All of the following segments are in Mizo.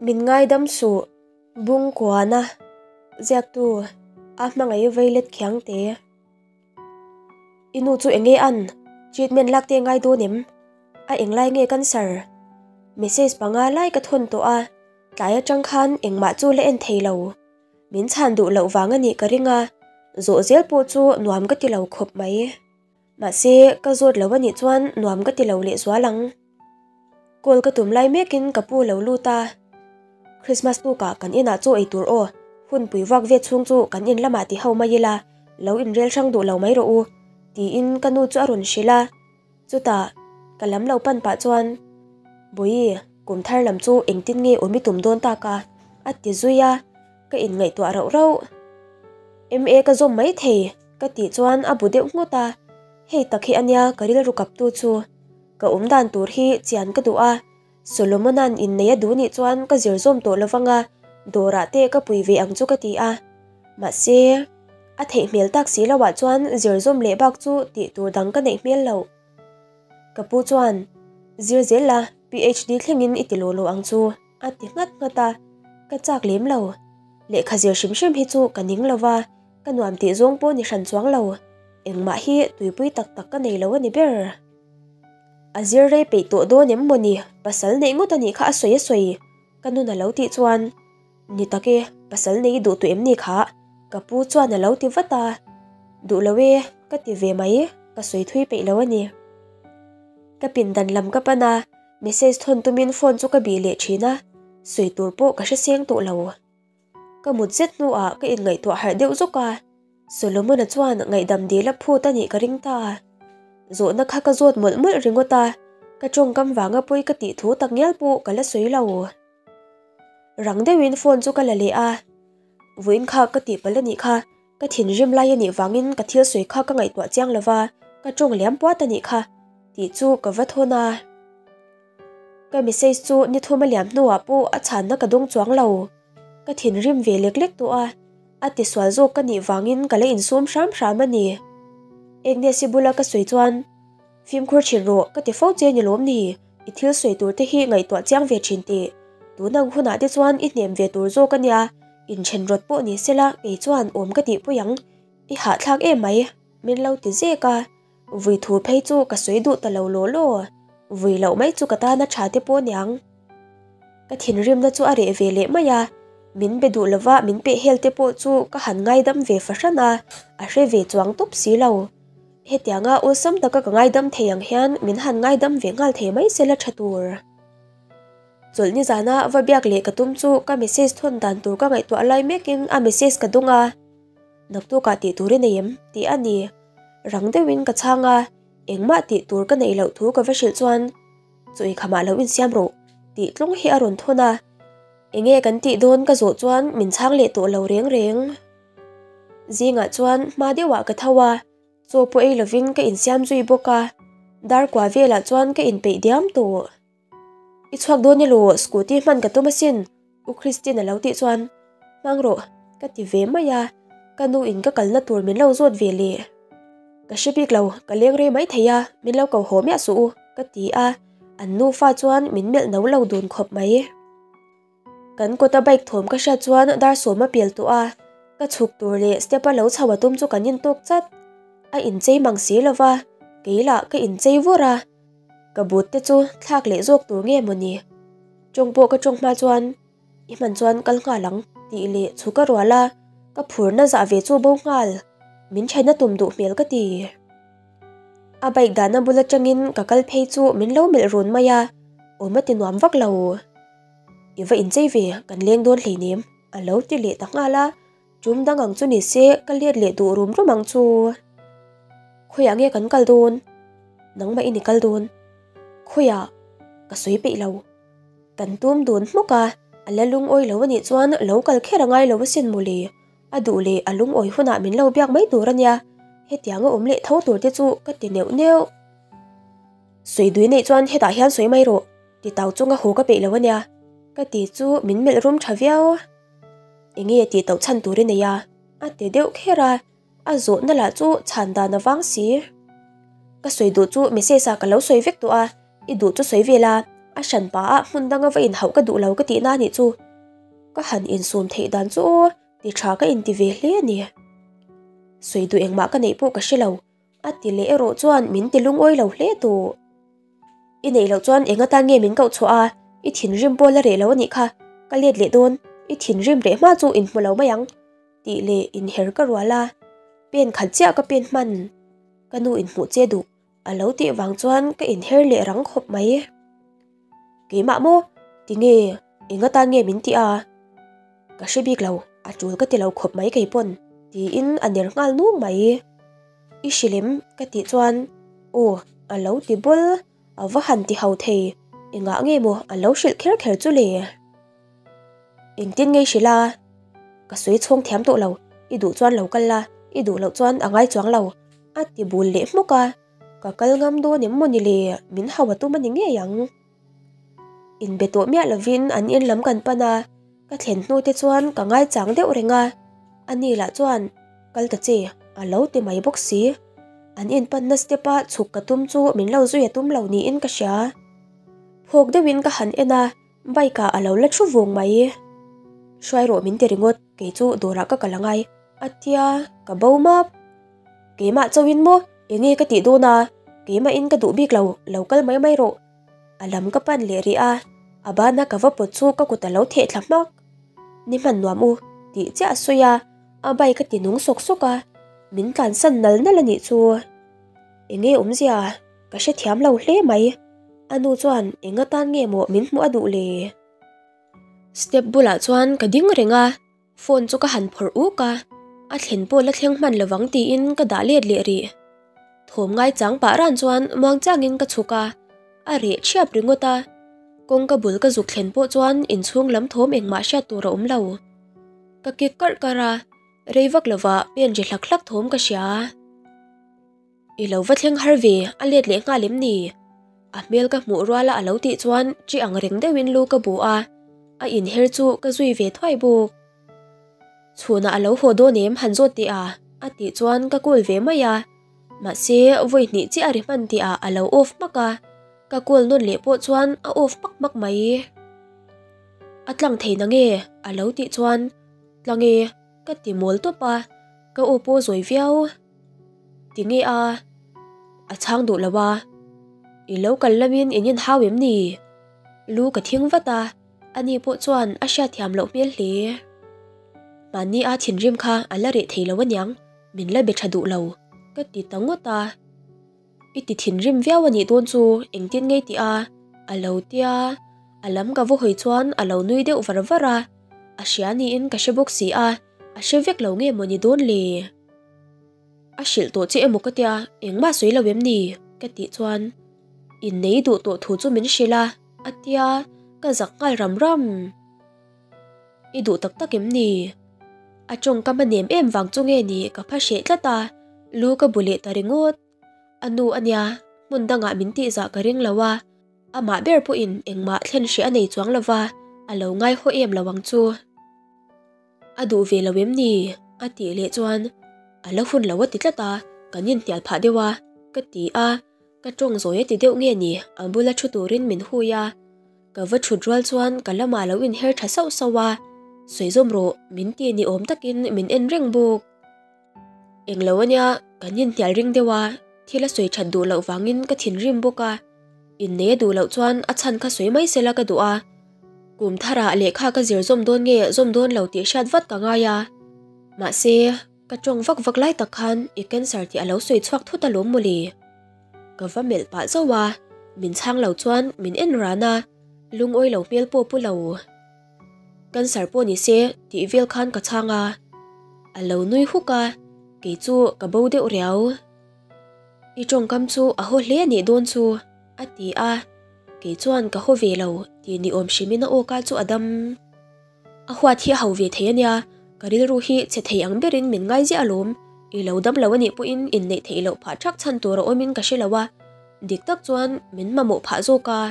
Min ngaidam suh, Bung Kuana, ziaktu, a hmangaih veilet khiang te. I nu chu enge an? Treatment lak te ngai dawn em? A englai nge cancer? Message panga lai ka thawn tawh a, tlai atang khan engmah chu la en thei lo. Min chhan duh loh vang a nih ka ring a, zawh zel pawh chu nuam ka ti lo khawp mai. Mahse, ka zawt lo a nih chuan nuam ka ti lo lehzual ang. Call ka tum lai mekin ka pu lo lut a, Christmas tukah kan inah chaw ei tur aw, hun pui vak ve chhung chu kan in lamah ti ho mai ila, lo inrel hrang duh lo mai rawh u, tiin ka nu chu a rawn hrilh a. Chutah, ka lam lo pan pah chuan, Bawihi, kum thar lam chu engtin nge awm i tum dawn tak a? a ti zui a, ka inngaihtuah rauh rauh. MA ka zawm mai thei, ka tih chuan a bu deuh nghut a, hei tak hi a nia ka rilru kaptu chu. Ka awm dan tur hi chian ka duh a, Solomona'n innei a duh nih chuan ka zir zawm tawh lovang a, dawrah te ka pui ve ang chu ka ti a. Mahse, a theih hmel tak si loah chuan zir zawm leh bak chu tih tur dang ka neih hmel loh. Ka pu chuan, Zir zel la, PhD thlengin i ti lawh lawh ang chu, a ti nghat nghat a, ka chak lem lo. Lehkha zir hrim hrim hi chu ka ning lo va, ka nuam tih zawng pawh ni hran chuang lo. Engmah hi tuipui tak tak ka nei lo a ni ber. A zir rei peih tawh dawn em mawni, pasal neih ngawt a nih kha a sawi a sawi, ka nun a lo tih chuan, Ni tak e, pasal nei i duh tawh em ni kha? Ka pu chuan a lo ti vat a, Duh lo e, ka ti ve mai, ka sawi thui peih lo a ni. Ka pindan lam ka pan a, message thawn tumin phone chu ka bih leh thin a, sawi tur pawh ka hre seng tawh lo. Ka mut zet hnuah ka inngaihtuah harh deuh zawk a, Solomon-a chuan ngaihdam dil a phut a nih ka ring ta. Zawhna kha ka zawt mawlh mawlh ringawt a, ka tawngkam vanga pawi ka tih thu tak ngial pawh ka la sawi lo. Rang deuhin phone chu ka la leh a, Vawiin kha ka tih palh a nih kha, ka thinrim lai a nih vangin ka thil sawi kha ka ngaihtuah chiang lo va, ka tawng liam puat a nih kha, tih chu ka va thawn a. Ka message chu ni thum a liam hnuah pawh a chhanna ka dawng chuang lo. Ka thinrim ve lek lek tawh a, a tisual zawk ka nih vangin ka la insum hram hram a ni. Agnes-i bula ka sawi chuan, Fimkhur thin rawh, ka ti fo che ni lawm ni? I thil sawi tur te hi ngaihtuah chiang ve thin tih. Tun ang hunah te chuan i hnem ve tur zawk a nia, inthen rawt pawh ni sela kei chuan awm ka tihpui ang. I hahthlak em mai, min lo ti zek a. Vui thu phei chu ka sawi duh ta lo law law. Vui loh mai chu ka tana tha te pawh niang. Ka thinrimna chu a reh ve leh mai a, min be duh lova min peh hel te pawh chu ka han ngaidam ve fahran a, a hre ve chuang tawp si lo. Hetianga awlsam taka ka ngaidam thei ang hian min han ngaidam ve nghal thei mai sela tha tur. Chawlh nizana va biak leh ka tum chu ka message thawn dan tur ka ngaihtuah lai mekin a message ka dawng a, Naktukah tih tur i nei em? tih a ni. Rang deuhin ka chhang a, engmah tih tur ka neih loh thu ka va hrilh chuan Chaw i khamah lo insiam rawh tih tlung hi a rawn thawn a, enge kan tih dawn ka zawh chuan min chhang leh tawh lo reng reng. Zingah chuan hma deuhah ka tho a, chaw pawh ei lovin ka insiam zui bawk a, dar kua velah chuan ka inpeih diam tawh. I chhuak dawn elaw scooty hman ka tum asin U Christine a lo tih chuan hmang rawh ka ti ve mai a, ka nu in ka kalna tur min lo zawt ve leh. Ka hre bik lo, ka leng rei mai thei a, min lo ko haw miah suh u ka ti a, an nufa chuan min melh no lo dun khawp mai. Kan kawta bike thawm ka hriat chuan dar sawm a pel tawh a, ka chhuk tur leh step a lo chho a tum chu kan intawk chat. A inchei mang si lova, kei lah ka inchei vur a. Ka but te chu thlak leh zawk tur nge mawni? Tawng pawh ka tawng hma chuan i hman chuan kal nghal ang tih leh chu ka rual a, ka phurna zah ve chu bo nghal. Min thaina tum duh hmel ka ti. A bike dahna bul atangin ka kal phei chu min lo melh run mai a, awm a ti nuam vak lo. I va inchei ve, kan leng dawn hleinem a lo ti leh ta nghal a. Tum dang ang chu ni se ka let leh duh rum rum ang chu. Khawiah nge kan kal dawn? Nangmah i ni kal dawn. Khawiah? Ka sawi peih lo. Kan tum dun hmawk a, a la lungawi lo a nih chuan lo kal kher a ngai lo asin mawle. A duh leh a lungawi hunah min lo biak mai tur a nia. Hetianga awm leh tho tur te chu ka ti neuh neuh. Sawi dui neih chuan hetah hian sawi mai rawh. Ti tau chunga haw ka peih lo a nia. Ka ti chu min melh rum tha viau. Enge tih tauh chhan tur i nei a? A ti deuh kher a, a zawhna lah chu chhan dan a vang si. Ka sawi duh chu message ah ka lo sawi vek tawh a, i duh chu sawi ve la. A hran pa ah hmun danga va inhauh ka duh lo ka tihna anih chu. Ka han insum theih dan chu aw ti tha ka inti ve hle a ni. Sawi duh engmah ka neih pawh ka hre lo, a ti leh erawh chuan min ti lungawi lo hle tawh. I neih loh chuan eng atan nge min koh chhuah a, i thinrim pawh la reh lo anih kha, ka let leh dawn, i thinrim reh hma chu inhmu lo mai ang tih leh inher ka rual a, pen khat chiah ka pen hman. Ka nu inhmuh che duh a lo tih vang chuan ka inher leh rang khawp mai. Keimah maw? Tinge? Eng atan nge min tih a? Ka hre bik lo, a tul ka ti lo khawp mai kei pawn, tiin a ner nghal nung mai. I hrilh em? Ka tih chuan aw a lo ti bawl, a va han ti ho thei, engah nge maw a lo hrilh kher kher chu le? Engtin nge i hrilh a? Ka sawi chhawng thiam tawh lo, i duh chuan lo kal la, i duh loh chuan a ngai chuang lo, a ti bul leh hmuk a, ka kal ngam dawn em maw ni le, min hau a tum a ni ngei ang. Inbe tawh miah lovin an in lam kan pan a, ka thlen hnu te chuan ka ngaichang deuh reng a, ani lah chuan kal ta che a lo ti mai bawk si. An in panna step a chhuk ka tum chu min lo zui a tum lo niin ka hria. Phawk deuhin ka han en a, bike ah a lo la thu vung mai. Hruai rawh min ti ringawt, kei chu dawrah ka kal angai a tia ka bo map. Keimah chauhin maw enge ka tih dawn a, keimahin ka duh bik lo, lo kal mai mai rawh. A lam ka pan leh rih a, a bana ka va pawt chu ka kut a lo theh thla hmak. Ni hman nuam u, tih chiah a sawi a, a bike a ti nung sawk sawk a, min tlansan nal nal a nih chu. Enge awmzia, ka hrethiam lo hle mai. A nu chuan eng atan nge maw min hmuh a duh le? Step bulah chuan ka ding reng a, Phone chu ka han phawrh uk a, a thlen pawh la thleng hman lovang tiin ka dah let leh rih. Thawm ngai chang pah ran chuan muang changin ka chhuk a, a reh thiap ringawt a. Kawngka bul ka zuk thlen pawh chuan inchhung lam thawm engmah hriat tur a awm lo. Ka kik karh karh a, rei vak lovah pen ri hlak hlak thawm ka hria. I lo va thleng har ve, a let leh nghal em ni? A hmel ka hmuh ruala a lo tih chuan chi ang reng deuhin lu ka bu a, a inher chu ka zui ve thuai bawk. Chhunah a lo haw dawn em han zawt teh a? A tih chuan ka call ve mai a, mahse vawi hnih chiah a ri hman tih ah a lo off hmak a, ka call nawn leh pawh chuan a off hmak hmak mai. A tlang thei na nge? A lo tih chuan tlang e ka ti mawl tawp a, ka aw pawh zawi viau. Tinge a? A chhang duh lo a. I lo kal lamin in inhau em ni? Lu ka thing vat a, ani pawh chuan a hriatthiam loh hmel hle. Mahni a thinrim kha a la reh thei lo aniang, min la be tha duh lo, ka ti ta ngawt a. I ti thinrim viau a nih dawn chu engtin ngei tih a? A lo tia, a lam ka va hawi chuan a lo nui deuh var var a, a hria niin ka hre bawk si a, a hre vek lo nge maw ni dawn le? A hrilh tawh che emaw ka tia, engmah sawi lo em ni? Ka tih chuan innei duh tawh thu chu min hrilh a, a tia, ka zak nghal ram ram. I duh tak tak em ni? A tawngkam a nem em vang chu nge ni ka pha hreh tlat a, lu ka bu leh ta ringawt. A nu a nia, hmun dangah min tihzah ka ring lo a, amah ber pawhin engmah thlen hreh a nei chuang lo va, a lo ngaihawh em lo ang chu. A duh ve lo em ni? A tih leh chuan a la hun lo a ti tlat a, kan inhnial phah deuh a, ka ti a, ka tawng zawi a ti deuh nge ni, a bula thu turin min hui a. Ka va thut rual chuan ka lamah lo inher tha sauh sauh a, sawi zawm rawh min ti ni awm takin min en reng bawk. Englo ania, kan inhnial ring deuh a, thil a sawi that duh loh vangin ka thinrim bawk a, innei a duh loh chuan a chhan kha sawi mai sela ka duh a, kum tharah lehkha ka zir zawm dawn nge zawm dawn lo tih hriat vat ka ngai a, mahse ka tawng vak vak lai tak khan i cancer tih a lo sawi chhuak thut alawm mawle. Ka va melh pah zauh a, min chhang lo chuan min en ran a, lungawi lo hmel pawh pu lo. Cancer pawh ni se tih vel khan ka chhang a, a lo nui huk a, kei chu ka bo deuh riau. I tawngkam chu a haw hle a nih dawn chu, a ti a, kei chuan ka haw ve lo tih ni awm hrimin a awka chu a dam. A huat hi a ho ve thei a nia, ka rilru hi chhe thei ang berin min ngai ziah alawm, i lo dam lo a nih pawhin inneih theih loh phah thak chhan tur a awmin ka hre lo a, dik tak chuan min mamawh phah zawk a.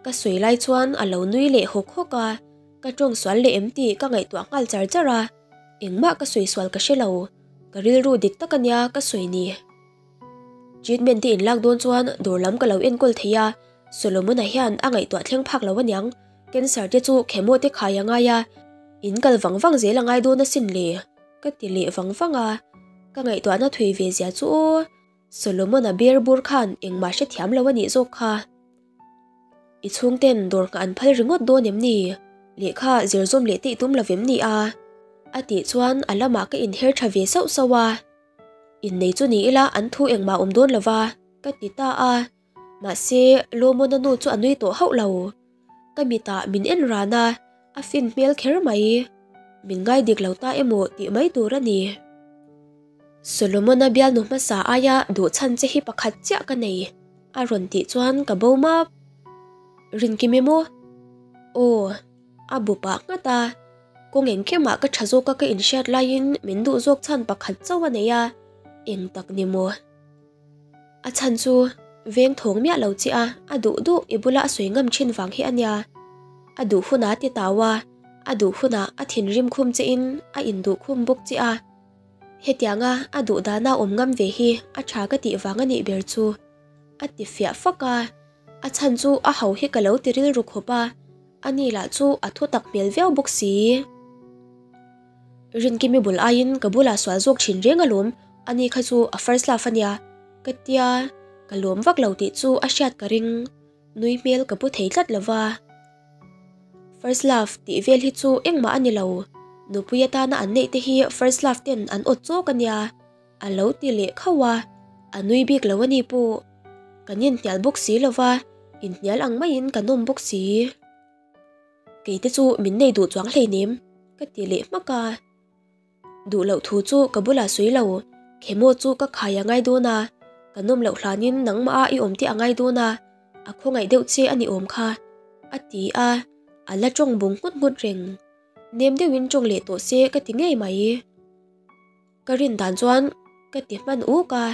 Ka sawi lai chuan a lo nui leh hawk hawk a, ka tawng sual leh em tih ka ngaihtuah nghal char char a, engmah ka sawi sual ka hre lo, ka rilru dik tak ania ka sawi ni. Treatment te inlak dawn chuan dawr lam ka lo enkawl thei a, Solomon-a hian a ngaihtuah thleng phak lo aniang, cancer te chu chemo te khai a ngai a, in kal vang vang zel a ngai dawn asin le, ka ti leh vang vang a, ka ngaihtuahna thui ve zia chu aw, Solomon-a beer bur khan engmah hrethiam lo a nih zawk kha. I chhungten dawr nghah an phal ringawt dawn em ni? Lehkha zir zawm leh te i tum lo vem ni a? A tih chuan a lamah ka inher tha ve sauh sauh a. Innei chu ni ila an thu engmah awm dawn lova ka ti ta a. Mahse Lawmawna nu chu a nui tawh hauh lo. Ka mitah min en ran a, a fin hmel kher mai. Min ngai dik lo ta emaw tih mai tur a ni. Solomona bialnu hmasa aia duh chhan che hi pakhat chiah ka nei a rawn tih chuan ka bo map. Rinkim emaw? Aw, a bu pah nghat a. Kawng engkimah ka tha zawka ka inhriat laiin min duh zawk chhan pakhat chauh a nei a, eng tak ni maw? A chhan chu veng thawng miah lo che a, a duh duh i bula a sawi ngam thin vang hi a nia. A duh hunah a ti tau a, a duh hunah a thinrim khum che in a induh khum bawk che a. Hetianga a duh dana awm ngam ve hi a tha ka tih vang a nih ber chu. A ti fiah fak a, a chhan chu a ho hi ka lo ti rilru khawp a, a ni lah chu a thu tak hmel viau bawk si. Rinkimi bul aiin ka bulah sual zawk thin reng alawm, ani kha chu a first love a nia, ka tia, ka lawm vak lo tih chu a hriat ka ring, nui hmel ka pu thei tlat lova. First love tih vel hi chu engmah a ni lo, nupui atana an neih te hi first love ten an awt chawk a nia, A lo ti leh khauh a, a nui bik lo a ni pawh. Kan inhnial bawk si lo va, inhnial ang maiin kan awm bawk si. Kei te chu min nei duh chuang hleinem, ka ti leh hmak a. Duh loh thu chu ka bulah sawi lo, Khemaw chu ka khai a ngai dawn a, ka nawm loh hlanin nangmah a i awm te a ngai dawn a, a khawngaih deuh che a ni awm kha, a ti a, a la tawng bung nghut nghut reng. Nem deuhin tawng leh tawh se ka ti ngei mai. Ka rin dan chuan ka ti hman uk a,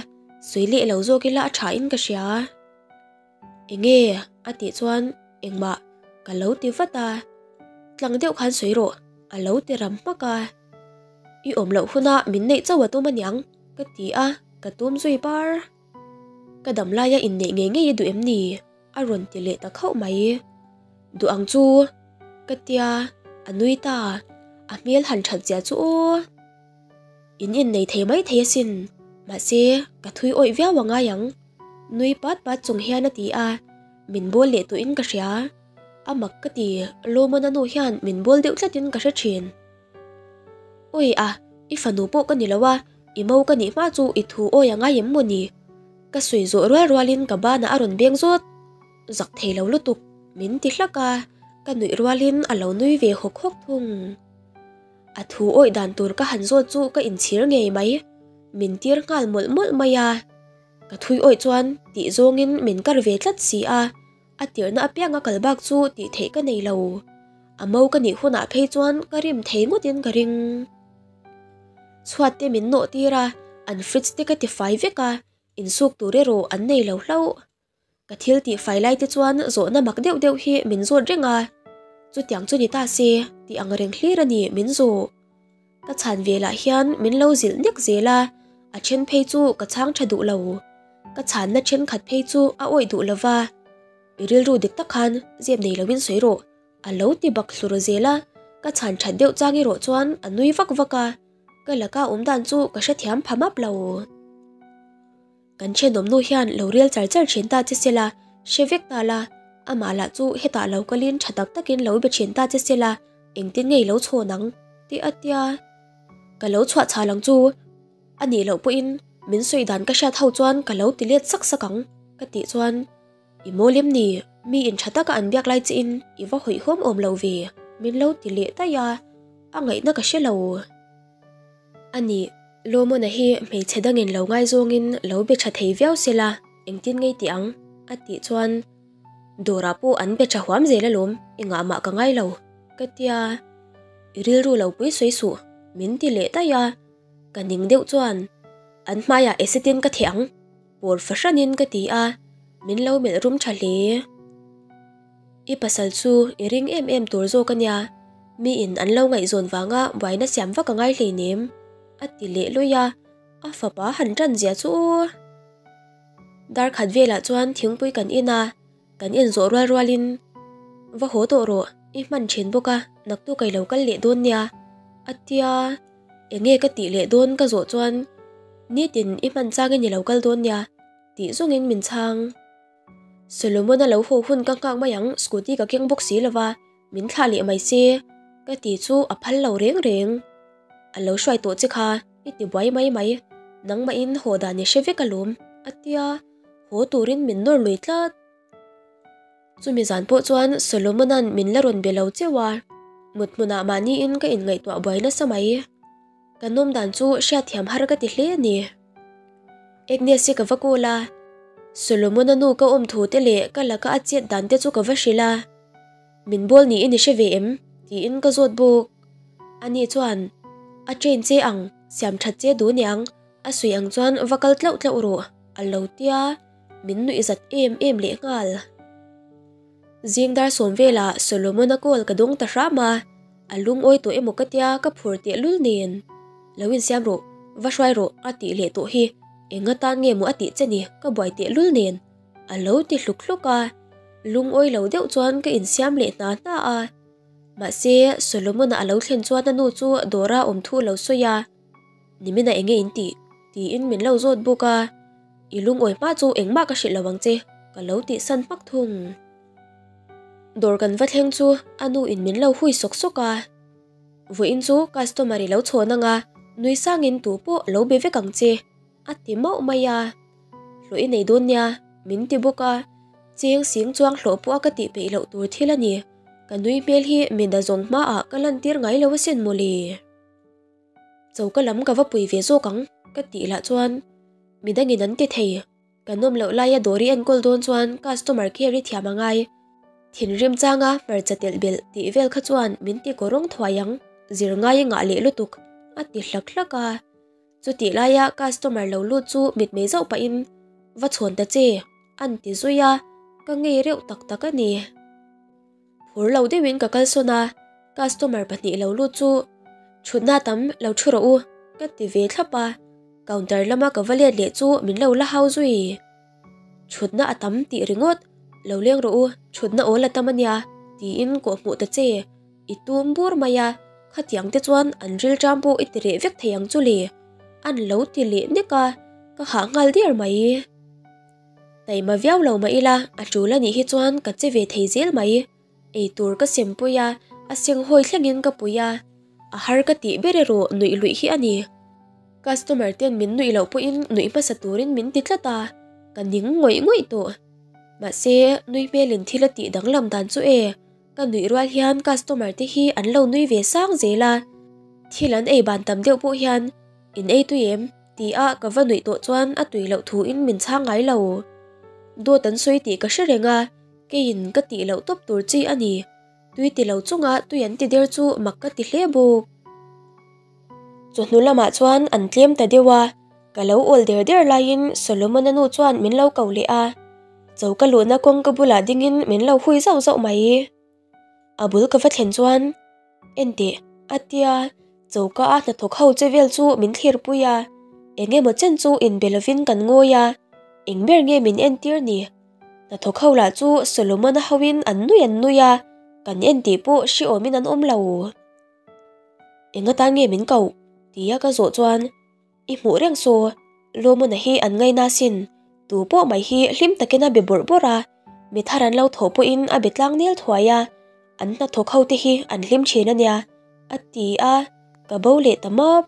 sawi leh lo zawk ila a tha in ka hria. Enge a tih chuan engmah ka lo ti vat a, tlang deuh khan sawi rawh a lo ti ram hmak a. I awm loh huna min neih chauh a tum aniang ka ti a, ka tum zui bar. Ka dam laia inneih ngei ngei i duh em ni? A rawn ti leh ta khauh mai. Duh ang chu ka tia, a nui ta, a hmel han that zia chu aw. In innei thei mai thei asin, mahse ka thui awih viau a ngai ang. Nui pat pat chung hian a ti a, min bawl leh tawhin ka hria. A mak ka ti, Lawmawna nu hian min bawl deuh tlatin ka hre thin. Awi a, i fanu pawh ka ni lo a, i mo ka nih hma chu i thu awi a ngai em maw ni? Ka sawi zawh rual rualin ka banah a rawn beng zawt. Zak thei lo lutuk, min ti hlak a, ka nuih rualin a lo nui ve hawk hawk thung. A thu awih dan tur ka han zawt chu ka inchhir ngei mai. Min tir nghal mawlh mawlh mai a. Ka thui awih chuan tih zawngin min kar ve tlat si a, a tirhna apianga kal bak chu tih theih ka nei lo. A mo ka nih hunah phei chuan ka rim thei ngawtin ka ring. Chhuat te min nawh tir a, an fridge te ka ti fai vek a, insuk tur erawh an nei lo hlauh. Ka thil tih fai lai te chuan zawhna mak deuh deuh hi min zawt reng a, chutiang chu ni ta se tih ang reng hlir a ni min zawh. Ka chhan ve lah hian min lo zilh nek zel a, a then phei chu ka chhang tha duh lo. Ka chhanna thenkhat phei chu a awih duh lo va, I rilru dik tak khan zep nei loin sawi rawh a lo ti bak hlur zel a, ka chhan that deuh chang erawh chuan a nui vak vak a, ka laka awm dan chu ka hrethiam pha map lo. Kan thenawm nu hian lo rel char char thin ta che sela, hre vek ta la, amah lah chu hetah lo kalin tha tak takin lo be thin ta che sela, engtin ngei lo chhawn ang? Tih a tia. Ka lo chhuah chhal ang chu. A nih loh pawhin min sawi dan ka hriat ho chuan ka lo ti let sak sak ang, ka tih chuan, I mawl em ni? Mi in tha taka an biak lai chiin i va hawihhawm awm lo ve, min lo ti leh daih a, a ngaihna ka hre lo. A nih, Lawmawna hi hmeichhe dangin lo ngaizawngin lo be tha thei viau se la, engtin ngei tih ang? a tih chuan Dawrah pawh an be tha huam zel alawm, engah mah ka ngai lo, ka tia. I rilru lo pui sawi suh, min ti leh daih a. Ka ning deuh chuan an hmaiah acid in ka theh ang, pawr fahranin ka ti a, min lo melh rum tha hle. I pasal chu i ring em em tur zawk a nia, miin an lo ngaihzawn vanga buaina siam vak a ngai hleinem, a ti leh luih a, a fapa han tan zia chu aw. Dar khat velah chuan thingpui kan in a, Kan en zawh rual rualin, Va haw tawh rawh, i hman thin bawk a, naktuk a i lo kal leh dawn nia, a tia. Enge ka tih leh dawn ka zawh chuan, Nitin i hman changin i lo kal dawn nia, tih zawngin min chhang. Solomon-a lo haw hun ka nghak mai ang, scooty ka keng bawk si lova, min thlah leh mai se, ka ti chu a phal lo reng reng. A lo hruai tawh che kha, i ti buai mai mai, nangmahin haw dan i hre vek alawm, a tia, haw turin min nawr lui tlat. Chumi zan pawh chuan Solomon-a'n min la rawn be lo cheu a, mut hmunah mahniin ka inngaihtuah buai nasa mai. Ka nawm dan chu hriatthiam har ka ti hle a ni. Agnes-i ka va call a, Solomon-a nu ka awm thu te leh ka laka a chet dan te chu ka va hrilh a. Min bawl niin i hre ve em? tiin ka zawt bawk. Ani chuan, A train che ang, siam that che duh niang, a sawi ang chuan va kal tlauh tlauh rawh, a lo tia, min nuih zat em em leh nghal. Zing dar sawm velah Solomon-a call ka dawng ta hram a, a lungawi tawh emaw ka tia ka phur tehlul nen. Lo insiam rawh, va hruai rawh a tih leh tawh hi eng atan nge maw a tih che ni ka buai tehlul nen a lo ti hluk hluk a, lungawi lo deuh chuan ka insiam leh hna hna a. Mahse, Solomon-a a lo thlen chuan a nu chu dawra awm thu a lo sawi a, Nimina enge in tih? tiin min lo zawt bawk a, I lungawi hma chu engmah ka hrilh lo ang che, ka lo tihsan hmak thung. Dawr kan va thleng chu a nu in min lo hui sawk sawk a, Vawiin chu customer i lo chhawn ang a, nui sangin tu pawh lo be vek ang che, a ti mauh mai a. Hlawh i nei dawn nia, min ti bawk a, cheng sing chuang hlawh pawh a ka tih peih loh tur thil a ni, ka nui hmel hi mi dazawng hmaah ka lantir ngai lo asin mawle. Choka lam ka va pui ve zawk ang ka tih lah chuan midangin an ti thei. Kan awm loh laia dawr i enkawl dawn chuan customer care i thiam a ngai. Thinrim changa hmarcha telh belh tih vel kha chuan min ti kawrawng thuai ang, zir ngai i ngah leh lutuk a ti hlak hlak a. Chutih laia customer lo lut chu mitmei zauh pahin va chhawn ta che an ti zui a, ka ngei reuh tak tak a ni. Phur lo deuhin ka kalsawn a, customer pahnih lo lut chu thutna tam lo thu rawh u ka ti ve thlap a, counter lama ka va let leh chu min lo la hau zui. Thutna a tam tih ringawt, lo leng rawh u, thutna awl a tam a nia tiin kawhhmuh ta che, i tum bur mai a, khatiang te chuan an rilṭam pawh i ti reh vek thei ang chu le, an lo ti leh nek a, ka hah nghal der mai. Taima viau lo mah ila, a tul a nih hi chuan ka che ve thei zel mai. Eitur ka sem pui a, a seng hawi thlengin ka pui a. A har ka tih ber erawh nuih luih hi a ni. Customer ten min nuih loh pawhin nuih hmasa turin min ti tlat a, ka ning ngawih ngawih tawh. Mahse, nui hmelin thil a tih danglam dan chu e, ka nuih rual hian customer te hi an lo nui ve sang zel a. Thil an ei ban tam deuh pawh hian In ei tui em? Ti a ka va nuih tawh chuan a tui loh thu in min chhang ngai lo. Dawt an sawi tih ka hre reng a, keiin ka tih loh tawp tur chi a ni. Tui ti lo chunga tui an ti der chu mak ka ti hle bawk. Chawhnu lamah chuan an tlem ta deuh a, ka lo awl der der laiin Solomon-a nu chuan min lo ko leh a. Choka luhna kawngka bulah dingin min lo hui zauh zauh mai. A bul ka va thlen chuan Enteh, a tia, choka a hnathawk ho che vel chu min thlir pui a, eng emaw chen chu inbe lovin kan ngawi a, eng ber nge min entir ni? Hnathawk ho lah chu Solomon-a hoin an nui an nui a, kan en tih pawh hriawmin an awm lo. Eng atan nge min koh? tia ka zawh chuan I hmuh reng saw, Lawmuna hi an ngaina sin, tu pawh mai hi hlim takin a be bawrh bawrh a, mi thar an lo thawh pawhin a be tlang nel thuai a, an hnathawk ho te hi an hlim thin a nia, a ti a, ka bo leh ta map.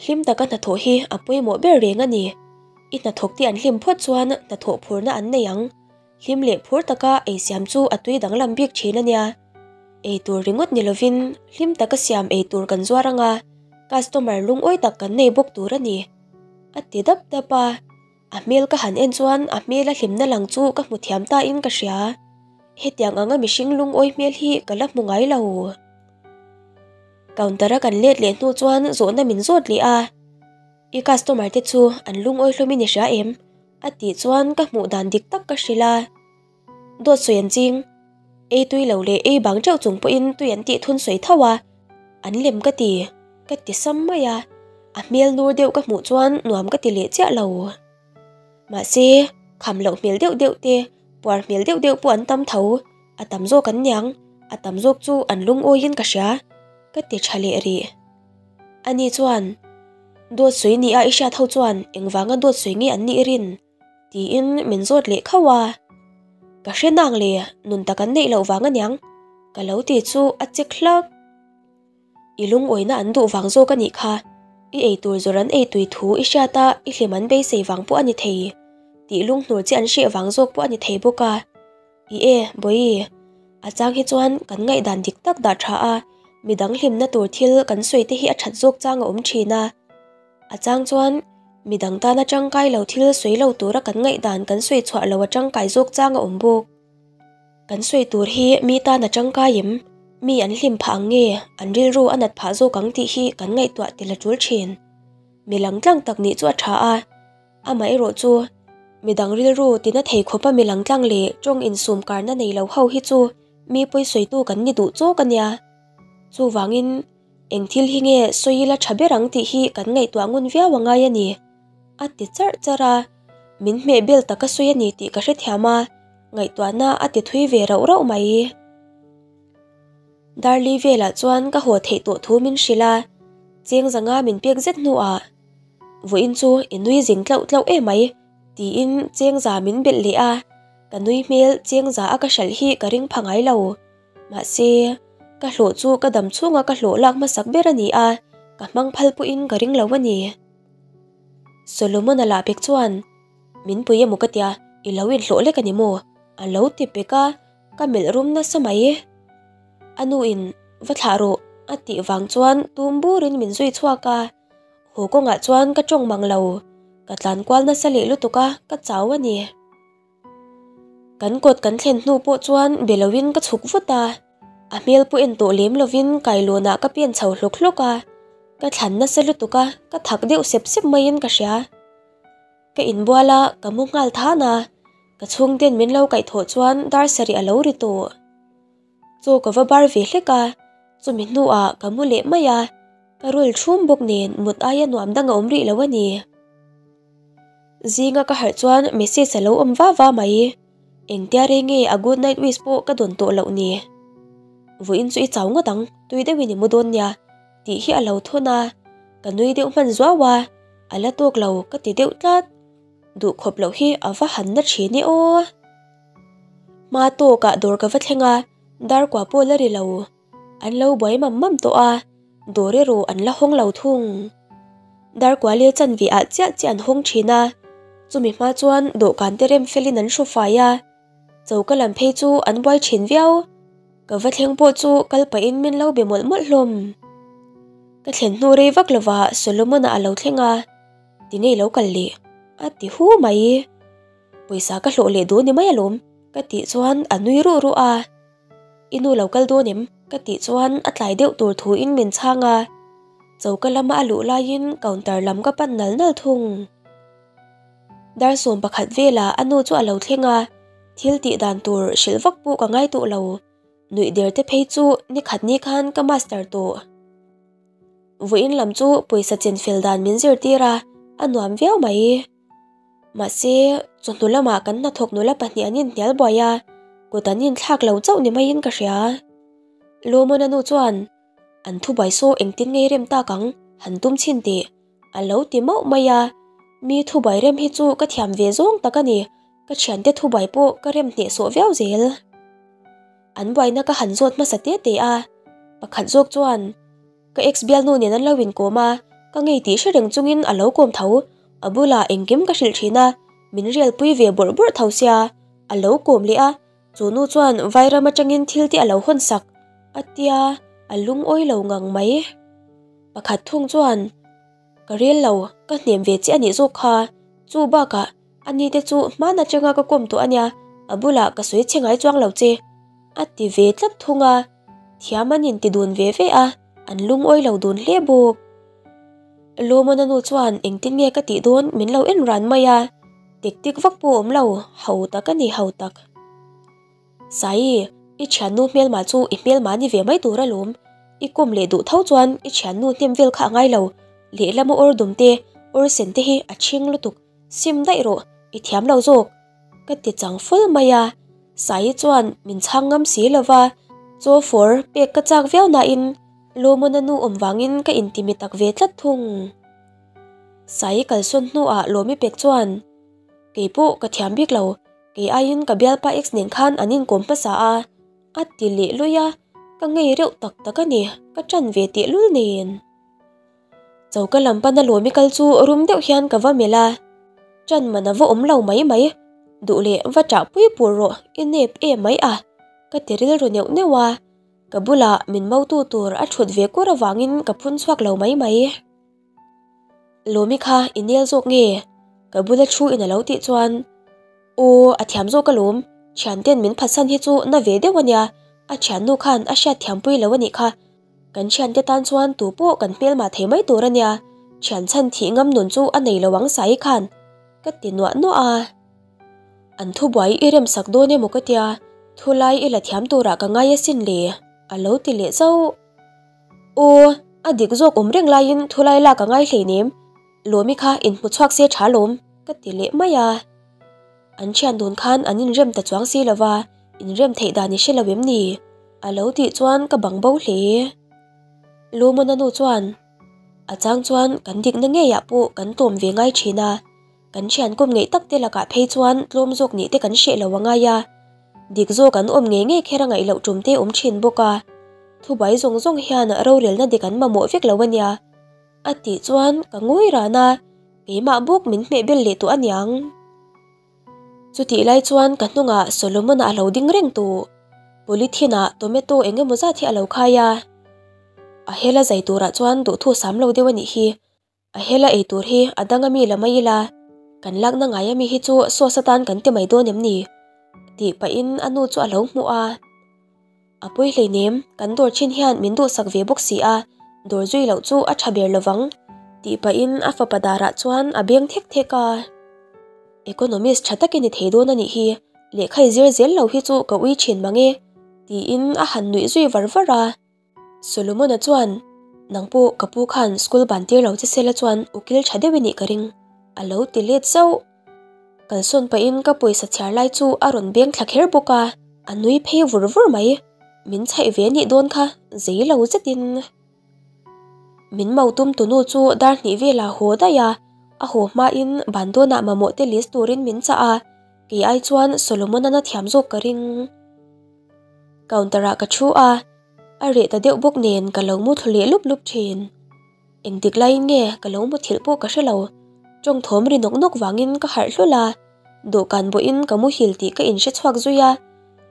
Hlim taka hnathawh hi a pawimawh ber reng a ni, i hnathawk te an hlim phawt chuan hnathawh phurna an nei ang. Hlim leh phur taka ei siam chu a tui danglam bik thin a nia. Ei tur ringawt ni lovin hlim taka siam ei tur kan zuar anga customer lungawi tak kan nei bawk tur a ni. A ti dap dap a, a hmel ka han en chuan a hmela hlimna lang chu ka hmu thiam ta in ka hria. Hetiang anga mihring lungawi hmel hi ka la hmu ngai lo. Counter a kan let leh hnu chuan zawhna min zawt leh a. I customer te chu an lungawi hlawmin i hria em? A tih chuan ka hmuh dan dik tak ka hrilh a, Dawt sawi an ching. Ei tui lo leh ei bang teuh chung pawhin tui an tih thun sawi tho a, an lem ka ti, ka ti sam mai a, a hmel nur deuh ka hmuh chuan nuam ka ti leh chiah lo. Mahse, kham loh hmel deuh deuh te, Puar hmel deuh deuh pawh an tam tho, a tam zawk an niang, a tam zawk chu an lungawiin ka hria, ka ti tha leh rih. Ani chuan, Dawt sawi nia i hriat ho chuan engvanga dawt sawi nge an nih i rin? tiin min zawt leh khauh a. Ka hre nang le, nun tak an neih loh vang aniang, ka lo ti chu a chek hlak. I lungawina an duh vang zawk a nih kha. I eitur zawrh an eitui thu i hriat a, i hlim an beisei vang pawh a ni thei. Tih lunghnur che an hreh vang zawk pawh a ni thei bawk a. I e, Bawihi, a chang hi chuan kan ngaihdan dik tak dah tha a, midang hlimna tur thil kan sawi te hi a that zawk chang a awm thin a. A chang chuan midang tana tangkai lo thil sawi lo tura kan ngaihdan kan sawi chhuah lo a tangkai zawk chang a awm bawk. Kan sawi tur hi mi tan a tangkai em? Mi an hlim phah ang nge an rilru a nat phah zawk ang tih hi kan ngaihtuah tel a tul thin. Mi langtlang tak nih chu a tha a, amaherawh chu midang rilru tina thei khawpa mi langtlang leh tawng insum karna nei lo ho hi chu mi pawisawitu kan ni duh chawk a nia. Chuvangin eng thil hi nge sawi ila tha ber ang tih hi kan ngaihtuah ngun viau a ngai a ni, a ti charh charh a. Min hmeh bel taka sawi a ni tih ka hrethiam a, ngaihtuahna a ti thui ve rauh rauh mai. Darli velah chuan ka haw theih tawh thu min hrilh a, cheng zanga min pek zet hnuah, Vawiin chu i nui zing tlauh tlauh em mai, tiin cheng za min belh leh a, ka nui hmel cheng za a ka hralh hi ka ring pha ngai lo. Mahse, ka hlawh chu ka dam chhunga ka hlawh lak hmasak ber a ni a, ka hmang phal pawhin ka ring lo a ni. Solomon-a lah pek chuan, Min pui emaw ka tia, i lo inhlawh lek a ni maw? A lo ti pek a, ka melh rum nasa mai. A nu in va thlah rawh a tih vang chuan tum burin min zui chhuak a, haw kawngah chuan ka tawng mang lo, ka tlan kual nasa leh lutuk a, ka chau a ni. Kan kawt kan thlen hnu pawh chuan be loin ka chhuk vut a, a hmel pawh en tawh lem lovin kailawnah ka pen chho hlawk hlawk a, ka thlan nasa lutuk a, ka thak deuh sep sep maiin ka hria. Ka inbual a, ka mu nghal than a, ka chhungten min lo kaihthawh chuan dar sarih a lo ri tawh. Chaw ka va bar ve hlek a, chumi hnuah ka mu leh mai a, ka rul thum bawk nen mut aia nuam dang a awm rih lo a ni. Zinga ka harh chuan message a lo awm va va mai, engtia rei nge a good night wish pawh ka dawn tawh loh ni. Vawiin chu i chau ngawt ang, tui deuhin i mu dawn nia. Tih hi a lo thawn a, ka nui deuh hman zuau a, a la tawk lo ka ti deuh tlat. Duh khawp loh hi a va han na thin e aw. Hma tawkah dawr ka va thleng a, dar kua pawh la ri lo. An lo buai mam mam tawh a, dawr erawh an la hawng lo thung. Dar kua leh chanve ah chiah chiah an hawng thin a, chumi hma chuan dawhkan te rem felin an hru fai a, Choka lam phei chu an buai thin viau. Ka va thleng pawh chu kal pahin min lo be mawlh mawlh hlawm. Ka thlen hnu rei vak lova Solomon-a a lo thleng a, Tinge i lo kal leh? a ti hu mai. Pawisa ka hlawh leh dawn ni mai alawm ka tih chuan a nui ruh ruh a. I nu lo kal dawn em? ka tih chuan a tlai deuh tur thuin min chhang a. Choka lama a luh laiin counter lam ka pan nal nal thung. Dar 11 velah a nu chu a lo thleng a, thil tih dan tur hrilh vak pawh ka ngai tawh lo. Nuih der te phei chu ni khat ni khan ka master tawh. Vawiin lam chu pawisa chen fel dan min zirtir a, a nuam viau mai. Mahse, chawhnu lamah kan hnathawk nula pahnih an inhnial buai a, kut an inthlak lo chauh ni maiin ka hria. Lawmawna nu chuan, An thubuai saw engtin ngei rem tak ang, han tum chhin teh. A lo ti mauh mai a, mi thubuai rem hi chu ka thiam ve zawng tak a ni, ka thiante thubuai pawh ka rem hnehsawh viau zel. An buaina ka han zawt hmasa te te a, pakhat zawk chuan ka ex bialnu nen an lo inkawm a, ka ngei tih hre reng chungin a lo kawm tho, a bulah engkim ka hrilh thin a, min rialpui ve bawrh bawrh tho sia, a lo kawm leh a, chu nu chuan vairam atangin thil te a lo hawn sak a tia, a lungawi lo ngang mai. Pakhat thung chuan, Ka rel lo, ka hnem ve che a nih zawk kha. Chu bakah, ani te chu hman atanga ka kawm tawh a nia, a bulah ka sawi che ngai chuang lo che. A ti ve tlat thung a, thiam an inti dun ve ve a, an lungawi lo dun hle bawk. Lawmawna nu chuan engtin nge ka tih dawn min lo en ran mai a, tik tik vak pawh awm lo, ho tak a ni ho tak. Saii, i thiannu hmelma chu i hmelma ni ve mai tur alawm. I kawm leh duh tho chuan i thiannu hnem vel kha a ngai lo. Lehlama awr dum te, awr sen te hi a chhing lutuk. Sim daih rawh, i thiam lo zawk. Ka ti chang ful mai a, Saii chuan min chhang ngam si lo va, chaw fawr pek ka chak viau nain Lawmawna nu awm vangin ka intimi tak ve tlat thung. Saii kalsawn hnuah Lawmi pek chuan, Kei pawh ka thiam bik lo, kei aiin ka bialpa ex nen khan an inkawm hmasa a, a ti leh lui a, ka ngei reuh tak tak a ni, ka ṭan ve tehlul nen. Choka lam pana Lawmi kal chu rum deuh hian ka va melh a, ṭan man a va awm lo mai mai, duh leh va ṭah pui pur rawh i nep em mai a, ka ti rilru neuh neuh a, ka bulah min mautu tur a ṭhut ve kur avangin ka phun chhuak lo mai mai. Lawmi kha i nel zawk nge? Ka bula thu in a lo tih chuan Aw a thiam zawk alawm, thianten min phatsan hi chu na ve deuh ania, a thiannu khan a hriat thiampui lo anih kha, kan thiante tan chuan tu pawh kan hmelmah thei mai tur ania, thian chhan thih ngam nun chu a nei lo ang Saii khan ka ti nuah nuah a. An thubuai i remsak dawn emaw ka tia, thulai i la thiam turah ka ngai asin le a lo ti leh zauh. Aw, a dik zawk awm reng laiin thulai lak a ngai hleinem, Lawmi kha inhmu chhuak se tha lawm, ka ti leh mai a. An thian dun khan an inrem ta chuang si lova, inrem theih dan i hre lo em ni? A lo tih chuan ka bang bo hle. Lumona nu chuan, A chang chuan kan dikna ngeiah pawh kan tlawm ve ngai thin a, Kan thian kawm ngeih tak te lakah phei chuan tlawm zawk nih te kan hreh lo a ngai a, dik zawk an awm ngei ngei kher a ngaih loh tum te awm thin bawk a, thubuai zawng zawng hian rorelna dik an mamawh vek lo a nia a tih chuan ka ngawi ran a, keimah bawk min hmeh bel leh tawh a niang. Chutih lai chuan ka hnungah Solomon-a a lo ding reng tawh, polythene ah tomato eng emaw zat hi a lo khai a, a hela zai turah chuan duhthu sam lo deuh a nih hi. A hela ei tur hi a dang ami la mai ila, kan lakna ngai ami hi chu sauce atan kan ti mai dawn em ni? tih pahin a nu chu a lo hmuh a. A pawi hleinem, kan dawr chin hian min duhsak ve bawk si a, dawr zui loh chu a tha ber lovang, tih pahin a fapa darah chuan a beng thek thek a. Economist tha takin i thei dawn a nih hi, lehkha i zir zel lo hi chu ka ui thin mang e, tiin a han nuih zui var var a. Solomon-a chuan, Nang pawh ka pu khan school ban tir lo che sela chuan ukil tha deuh i nih ka ring, a lo ti let zauh. Kalsawn pahin ka pawisa chhiar lai chu a rawn beng thla kher bawk a, a nui phei vur vur mai. Min chhaih ve nih dawn kha zei lo zetin. Min mau tum tunu chu dar hnih velah haw daih a, a haw hmain ban dawnah mamawh te list turin min chah a, kei ai chuan Solomon-an a thiam zawk ka ring. Counter ah ka thu a, a reh ta deuh bawk nen ka lo mu thlu leh lup lup thin. Engtik laiin nge ka lo mu thilh pawh ka hre lo, tawng thawm ri nawk nawk vangin ka harh hlul a, dawhkan bawhin ka muhil tih ka inhre chhuak zui a,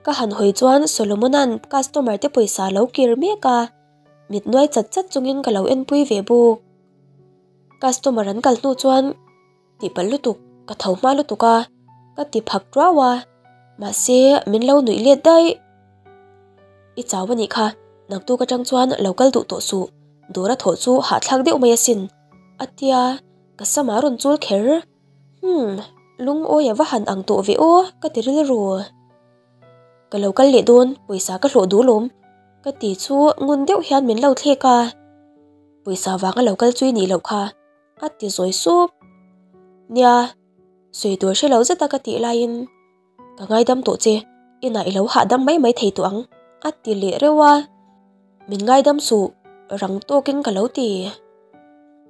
ka han hawi chuan Solomona'n customer te pawisa a lo kir mek a, mit nuai chat chat chungin ka lo enpui ve bawk. Customer an kal hnu chuan. Tihpalh lutuk, ka tho hma lutuk a, ka ti phak tuau a, mahse min lo nuih let daih. I chau a nih kha, naktuk atang chuan lo kal duh tawh suh, dawr a thawh chu hahthlak deuh mai asin, a tia, ka sam a rawn chul kher. Humm, lungawi a va han ang tawh ve aw, ka ti rilru. Ka lo kal leh dawn, pawisa ka hlawh duh lawm, ka ti chu ngun deuh hian min lo thlek a, pawisa vanga lo kal chu i nih loh kha. A ti zawi sup. Nia, sawi tur hre lo zeta ka tih laiin ka ngaidam tawh che, inah i lo hahdam mai mai thei tawh ang, a ti leh reuh a. Min ngaidam suh, rang tawkin ka lo ti.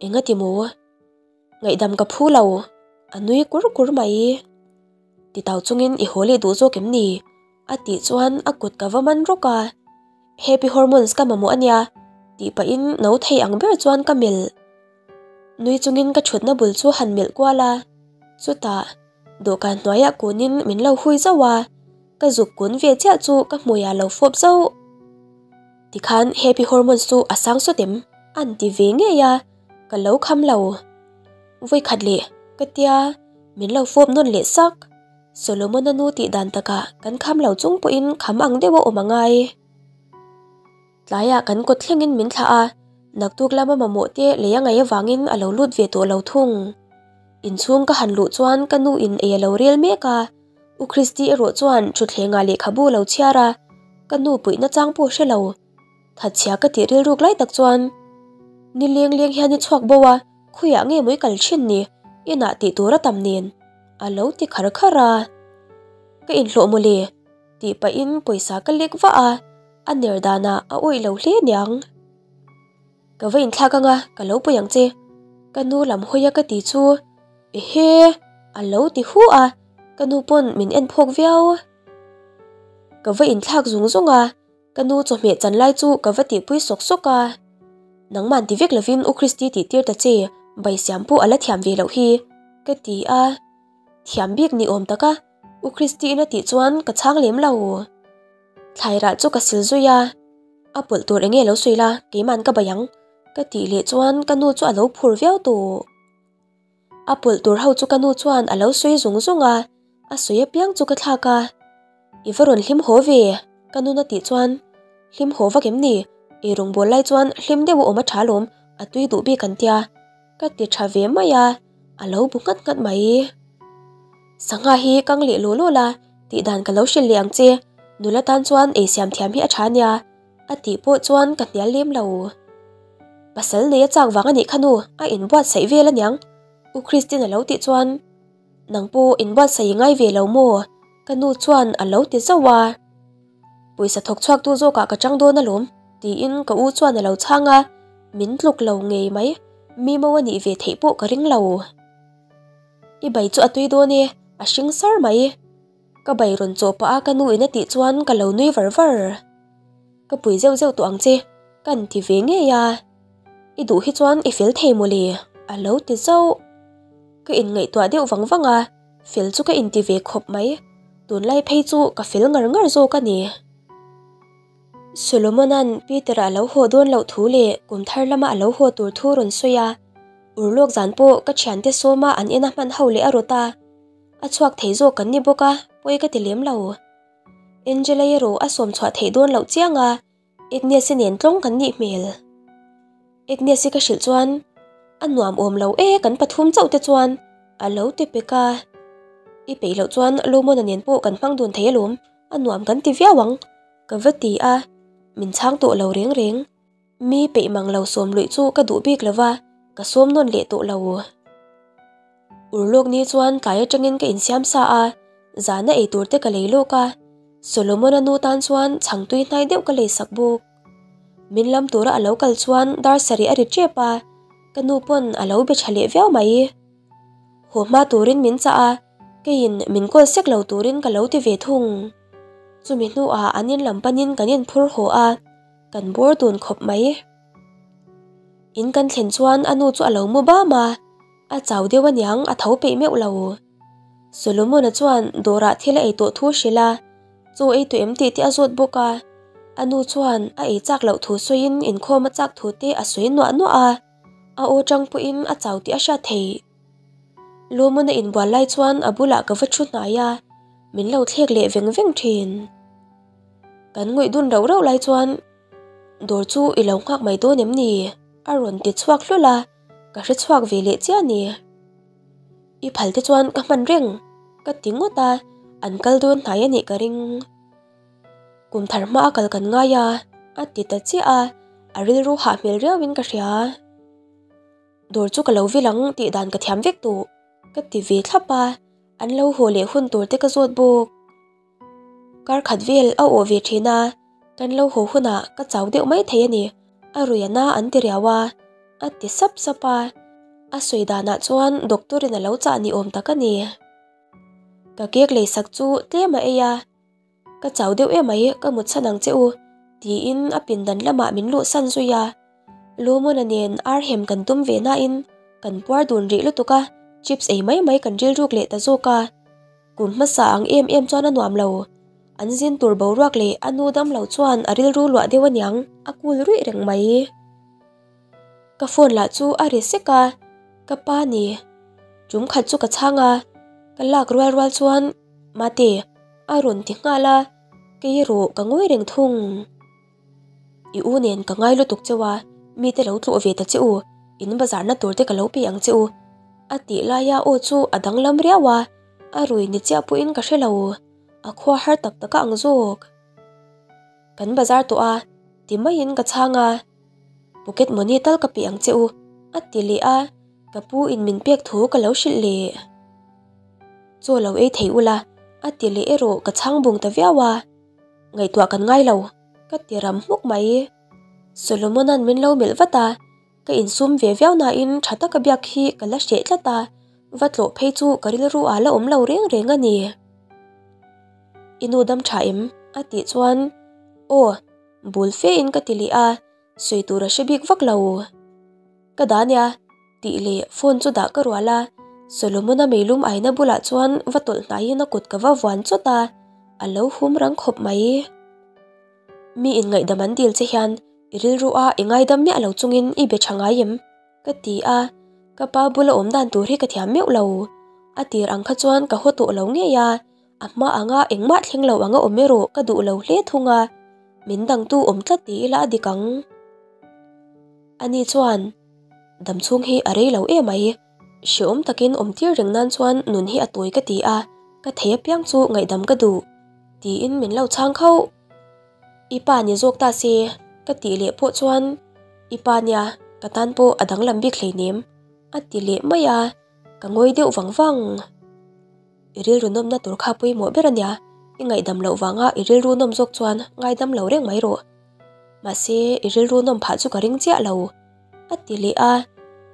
Enga ti maw? Ngaihdam ka phu lo, a nui kur kur mai. Titau chungin i haw leh duh zawk em ni? A tih chuan a kut ka va man rawk a. Happy hormones ka mamawh ania, tih pahin no thei ang ber chuan ka melh. Nui chungin ka thutna bul chu han melh kual a, chutah dawhkan hnuaiah kunin min lo hui zauh a, ka zuk kun ve chiah chu ka hmuiah lo fawp zauh. Tikhan happy hormones chu a sang sawt em? An ti ve ngei a, ka lo kham lo. Vawikhat leh ka tia min lo fawp nawn leh sak. Solomon-a nu tih dan takah kan kham lo chung pawhin kham ang deuh a awm a ngai. Tlaiah kan kawt thlengin min thlah a, naktuk lama mamawh te lei a ngaih avangin a lo lut ve tawh lo thung. Inchhung ka han luh chuan ka nu in ei a lo rel mek a, U Christy erawh chuan thutthlengah lehkhabu a lo chhiar a, ka nu puihna chang pawh hre lo. Thatchhia ka tih rilruk lai tak chuan ni leng leng hian i chhuak bo a, khawiah nge maw i kal thin ni, inah tih tur a tam nen a lo ti khar khar a. Ka inhlawh mawle tih pahin pawisa ka lek vah a, a ner danah a awih lo hle niang. Ka va inthlak anga ka lo pawi ang che ka nu lam hawi a ka ti chu ehe a lo ti hu a, ka nu pawn min en phawk viau. Ka va inthlak zung zung a, ka nu chawhmeh chan lai chu ka va tihpui sawk sawk a. Nangman ti vek lovin U Christy tih tir ta che, bai siam pawh a la thiam ve loh hi ka ti a. Thiam bik ni awm taka U Christy in a tih chuan ka chhang lem lo. Thlai rah chu ka sil zui a, a pawlh tur enge lo sawi la keiman ka bai ang ka tih leh chuan ka nu chu a lo phur viau tawh. A pawlh tur ho chu ka nu chuan a lo sawi zung zung a, a sawi apiang chu ka thlak a. I va rawn hlim haw ve ka nun a tih chuan hlim haw vak em ni? Ei rawngbâwl lai chuan hlim deuh a awm a ṭha alawm, a tui duh bik an tia ka ti ṭha ve mai a, a lo bu nghat nghat mai. Sangha hi kang leh law law la tih dan ka lo hrilh leh ang che, nula tan chuan ei siam thiam hi a ṭha nia a tih pawh chuan ka hnial lem lo. Pasal nei a chak vang a nih kha nu, a inbuatsaih vel aniang U Christine a lo tih chuan nang pawh inbuatsaih i ngai ve lo maw? ka nu chuan a lo ti zauh a. Pawisa thawk chhuak tu zawkah ka chang dawn alawm tiin ka u chuan a lo chhang a, min tluk lo ngei mai, mi mo a nih ve theih pawh ka ring lo. I bai chu a tui dawn e, a hring sar mai. Ka bai rawn chawh pah a ka nu in a tih chuan ka lo nui var var. Ka pui zeuh zeuh tawh ang che, kan ti ve ngei a. I duh hi chuan i fel thei mawle a lo ti zauh. Ka inngaihtuah deuh vang vang a, fel chu ka inti ve khawp mai. Tunlai phei chu ka fel ngar ngar zawk a ni. Solomona'n Peter-a a lo haw dawn loh thu leh kum thar lama a lo haw tur thu rawn sawi a. Urlawk zan pawh ka thiante sawma an ena hman ho leh a rawt a, a chhuak thei zawk kan ni bawk a, pawi ka ti lem lo. Angela erawh a sawm chhuah theih dawn loh chiang a, Agnes-i nen tlawng kan nih hmel. Agnes-i ka hrilh chuan a nuam awm lo e kan pathum chauh te chuan a lo ti pek a. I peih loh chuan Lomona nen pawh kan hmang dun thei alawm, a nuam kan ti viau ang ka va ti a, min chhang tawh lo reng reng. Mi peih mang lo sawm luih chu ka duh bik lova, ka sawm nawn leh tawh lo. Urlawk ni chuan tlai atangin ka insiam sa a, zana ei tur te ka lei lawk a, Solomon-a nu tan chuan chhang tui hnai deuh ka lei sak bawk. Min lam tura a lo kal chuan dar sarih a ri tep a, ka nu pawn a lo be tha leh viau mai. Haw hma turin min chah a, keiin min kawl sek lo turin ka lo ti ve thung. Chumi hnuah an in lam panin kan inphur haw a. Kan bawr dun khawp mai. In kan thlen chuan a nu chu a lo mu bam a, a chau deuh aniang a tho peih meuh lo. Solomon-a chuan dawrah thil a ei tawh thu hrilh a, chaw ei tawh em tih te a zawt bawk a. A nu chuan a ei chak loh thu sawiin inkhawm a chak thu te a sawi nuah nuah a, a aw tang pawhin a chau tih a hriat theih. Lawmawna inbual lai chuan a bulah ka va thu hnai a, min lo thlek leh veng veng thin. Kan ngawih dun rauh rauh lai chuan dawr chu i lo nghak mai dawn em ni? a rawn ti chhuak hlul a, ka hre chhuak ve leh chiah a ni. I phal te chuan ka hman reng ka ti ngawt a, an kal dawn hnai a nih ka ring. Kum thar hma a kal kan ngai a, a ti ta chiah a, a rilru hah hmel riauin ka hria. Dawr chu ka lo vil ang tih dan ka thiam vek tawh ka ti ve thlap a, an lo haw leh hun tur te ka zawt bawk. Kar khat vel a awh ve thin a, kan lo haw hunah ka chau deuh mai thei a ni, a rui a na an ti riau a, a ti sap sap a, a sawi danah chuan doctor in a lo chah ni awm tak a ni. Ka cake lei sak chu tlem a ei a, ka chau deuh emai ka mut chhan ang che u tiin a pindan lamah min luh san zui a. Lumuna nen ar hem kan tum ve nain kan puar dun rih lutuk a, chips ei mai mai kan rilruk leh ta zawk a. Kum hmasa ang em em chuan a nuam lo. An zin tur boruak leh a nu dam lo chuan a rilru luah deuh aniang a kul ruih reng mai. Ka phone lah chu a ri sek a, ka pa ni. Tum khat chu ka chhang a, ka lak rual rual chuan Mate a rawn ti nghal a, kei erawh ka ngawi reng thung. I u nen ka ngai lutuk cheu a, mite lo tlawh ve ta che u, in bazar na tur te ka lo pe ang che u. A tih laia aw chu a danglam riau a, a rui ni chiah pawhin ka hre lo, a khua har tak tak a ang zawk. Kan bazar tawh a, ti maiin ka chhang a, pocket money tal ka pe ang che u, a ti leh a, ka pu in min pek thu ka lo hrilh leh. Chaw lo ei thei ula, A ti leh erawh ka chhang bung ta viau a, Ngaihtuah kan ngai lo, ka ti ram hmuk mai. Solomona'n min lo melh vat a, ka insum ve viau nain tha taka biak hi ka la hreh tlat a, va tlawh phei chu ka rilru ah la awm lo reng reng a ni. I nu dam tha em? a tih chuan Aw, bul fe in ka ti leh a, sawi tur a hre bik vak lo. Ka dah nia, tih leh phone chu dah ka rual a, Solomon-a meilum aina bulah chuan va tawlh hnaiin a kut ka va vuan chawt a, a lo hum rang khawp mai. Mi inngaihdam an dil che hian i rilru a i ngaidam miah lo chungin i be tha ngai em? Ka ti a, ka pa bula awm dan tur hi ka thiam meuh lo. A tir ang kha chuan ka haw tawh lo ngei a, a hma anga engmah thleng lo anga awm erawh ka duh lo hle thung a, min dangtu awm tlat ti ila a dik ang. Ani chuan, Damchhung hi a rei lo em mai, hreawm takin awm tir reng nan chuan nun hi a tawi ka ti a, ka thei apiang chu ngaihdam ka duh, tiin min lo chhang khauh. I pa ni zawk ta se, ka tih leh pawh chuan, I pa nia, ka tan pawh a danglam bik hleinem, a ti leh mai a, ka ngawi deuh vang vang. I rilru nawmna tur kha pawimawh ber a nia, i ngaihdam loh vanga i rilru nawm zawk chuan ngaidam lo reng mai rawh. Mahse, i rilru nawm phah chu ka ring chiah lo, a ti leh a,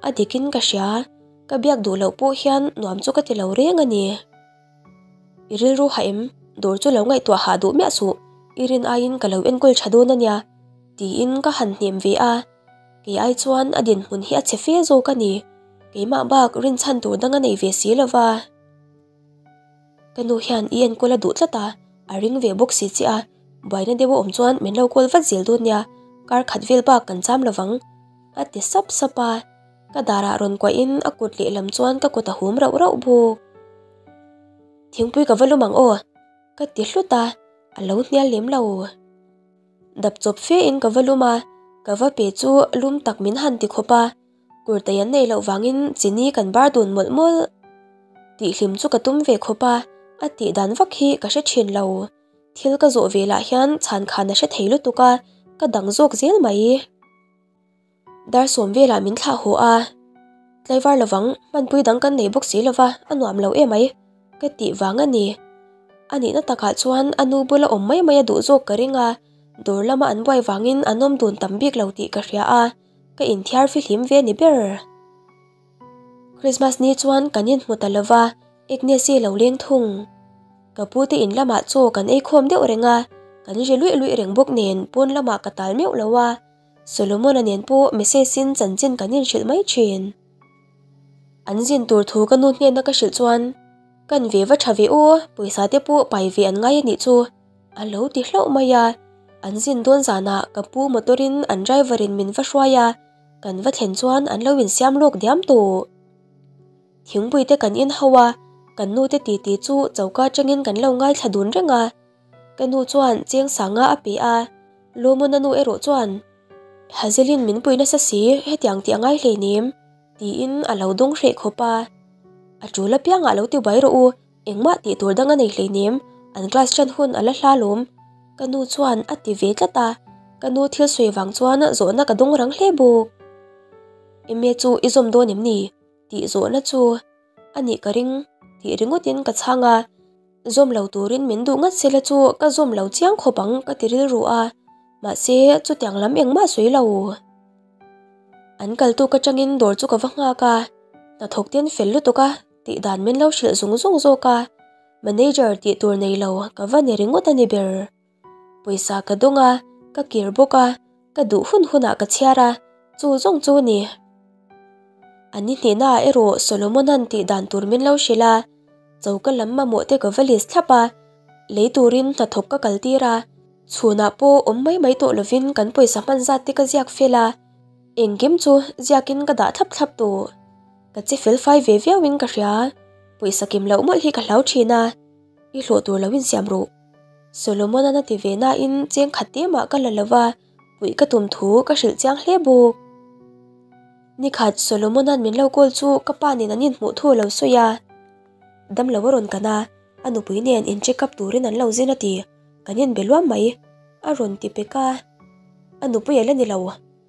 a dikin ka hria, ka biak duh loh pawh hian nuam chu ka ti lo reng a ni. I rilru hah em? Dawr chu lo ngaihtuah hah duh miah suh, i rin aiin ka lo enkawl tha dawn a nia, tiin ka han hnem ve a. Kei ai chuan a dinhmun hi a chhe fe zawk a ni, keimah bak rinchhan tur dang a nei ve si lo va. Ka nu hian i enkawl a duh tlat a, a ring ve bawk si che a, buaina deuh a awm chuan min lo kawl vat zel dawn nia, kar khat vel bak kan cham lo vang, a ti sap sap a. Ka darah rawn kuahin a kut lehlam chuan ka kut a hum rauh rauh bawk. Thingpui ka va lum ang aw, ka ti hlut a, a lo hnial lem lo. Dap chawp fe in ka va lum a, ka va pe chu lum tak min han ti khawp a, kurtai an nei loh vangin chini kan bar dun mawlh mawlh. Tihhlim chu ka tum ve khawp a, a tih dan vak hi ka hre thin lo. Thil ka zawh ve lah hian chhan khan a hre thei lutuk a, ka dang zawk zel mai. Dar sawm velah min thlah haw a, Tlaivar lovang, hmanpui dang kan nei bawk si lova, a nuam lo em ai, ka tih vang a ni. A nihna takah chuan a nu bula awm mai mai a duh zawk ka ring a, dawr lama an buai vangin an awm dun tam bik lo tih ka hria a, ka inthiar fihlim ve ni ber. Christmas ni chuan kan inhmu ta lova, Agnes-i lo leng thung. Ka pu te in lamah chaw kan ei khawm deuh reng a, kan ri luih luih reng bawk nen pawn lamah ka tal meuh lo a, Solomon-a nen pawh message-in chanchin kan inhrilh mai thin. An zin tur thu ka nu hnena ka hrilh chuan, Kan ve va tha ve aw, pawisa te pawh pai ve an ngai a nih chu, a lo ti hlauh mai a. An zin dawn zanah ka pu motor-in an driver-in min va hruai a, kan va thlen chuan an lo insiam lawk diam tawh. Thingpui te kan in ho a, kan nu te titi chu choka atangin kan lo ngaithla dun reng a. Ka nu chuan cheng sanga a pe a, Lawmawna nu erawh chuan, Hazelin min pui nasa si, hetiang tih a ngai hleinem, tiin a lo dawng hreh khawp a. A tul apiangah lo ti buai rawh u, engmah tih tur dang a nei hleinem, an class ṭan hun a la hla lawm, ka nu chuan a ti ve tlat a, ka nu thil sawi vang chuan zawhna ka dawng rang hle bawk. Eme chu i zawm dawn em ni? tih zawhna chu a nih ka ring tih ringawtin ka chhang a. Zawm lo turin min duh ngat sela chu ka zawm lo chiang khawp ang ka ti rilru a, mahse chutiang lam engmah sawi lo. An kal tuk atangin dawr chu ka va nghak a, hnathawk ten fel lutuk a tih dan min lo hrilh zung zung zawk a, manager tih tur nei lo ka va ni ringawt a ni ber. Pawisa ka dawng a, ka kir bawk a, ka duh hun hunah ka chhiar a, chu zawng chu ni. A ni hnehnaah erawh Solomona'n tih dan tur min lo hrilh a, choka lam mamawh te ka va list thlap a, lei turin hnathawk ka kal tir a, chhunah pawh awm mai mai tawh lovin kan pawisa hman zat te ka ziak fel a, engkim chu ziakin ka dah thlap thlap tawh. Ka che fel fai ve viauin ka hria, pawisa kim loh mawlh hi ka hlau thin a, i hlawh tur lo insiam rawh. Solomona'n a ti ve nain cheng khat te mah ka la lo va, puih ka tum thu ka hrilh chiang hle bawk. Nikhat Solomona'n min lo call chu ka pa nen an inhmuh thu a lo sawi a. Damlo a rawn kan a, a nupui nen in check up turin an lo zin a ti, kan inbe luam mai, a rawn ti pek a. A nupui a la ni lo,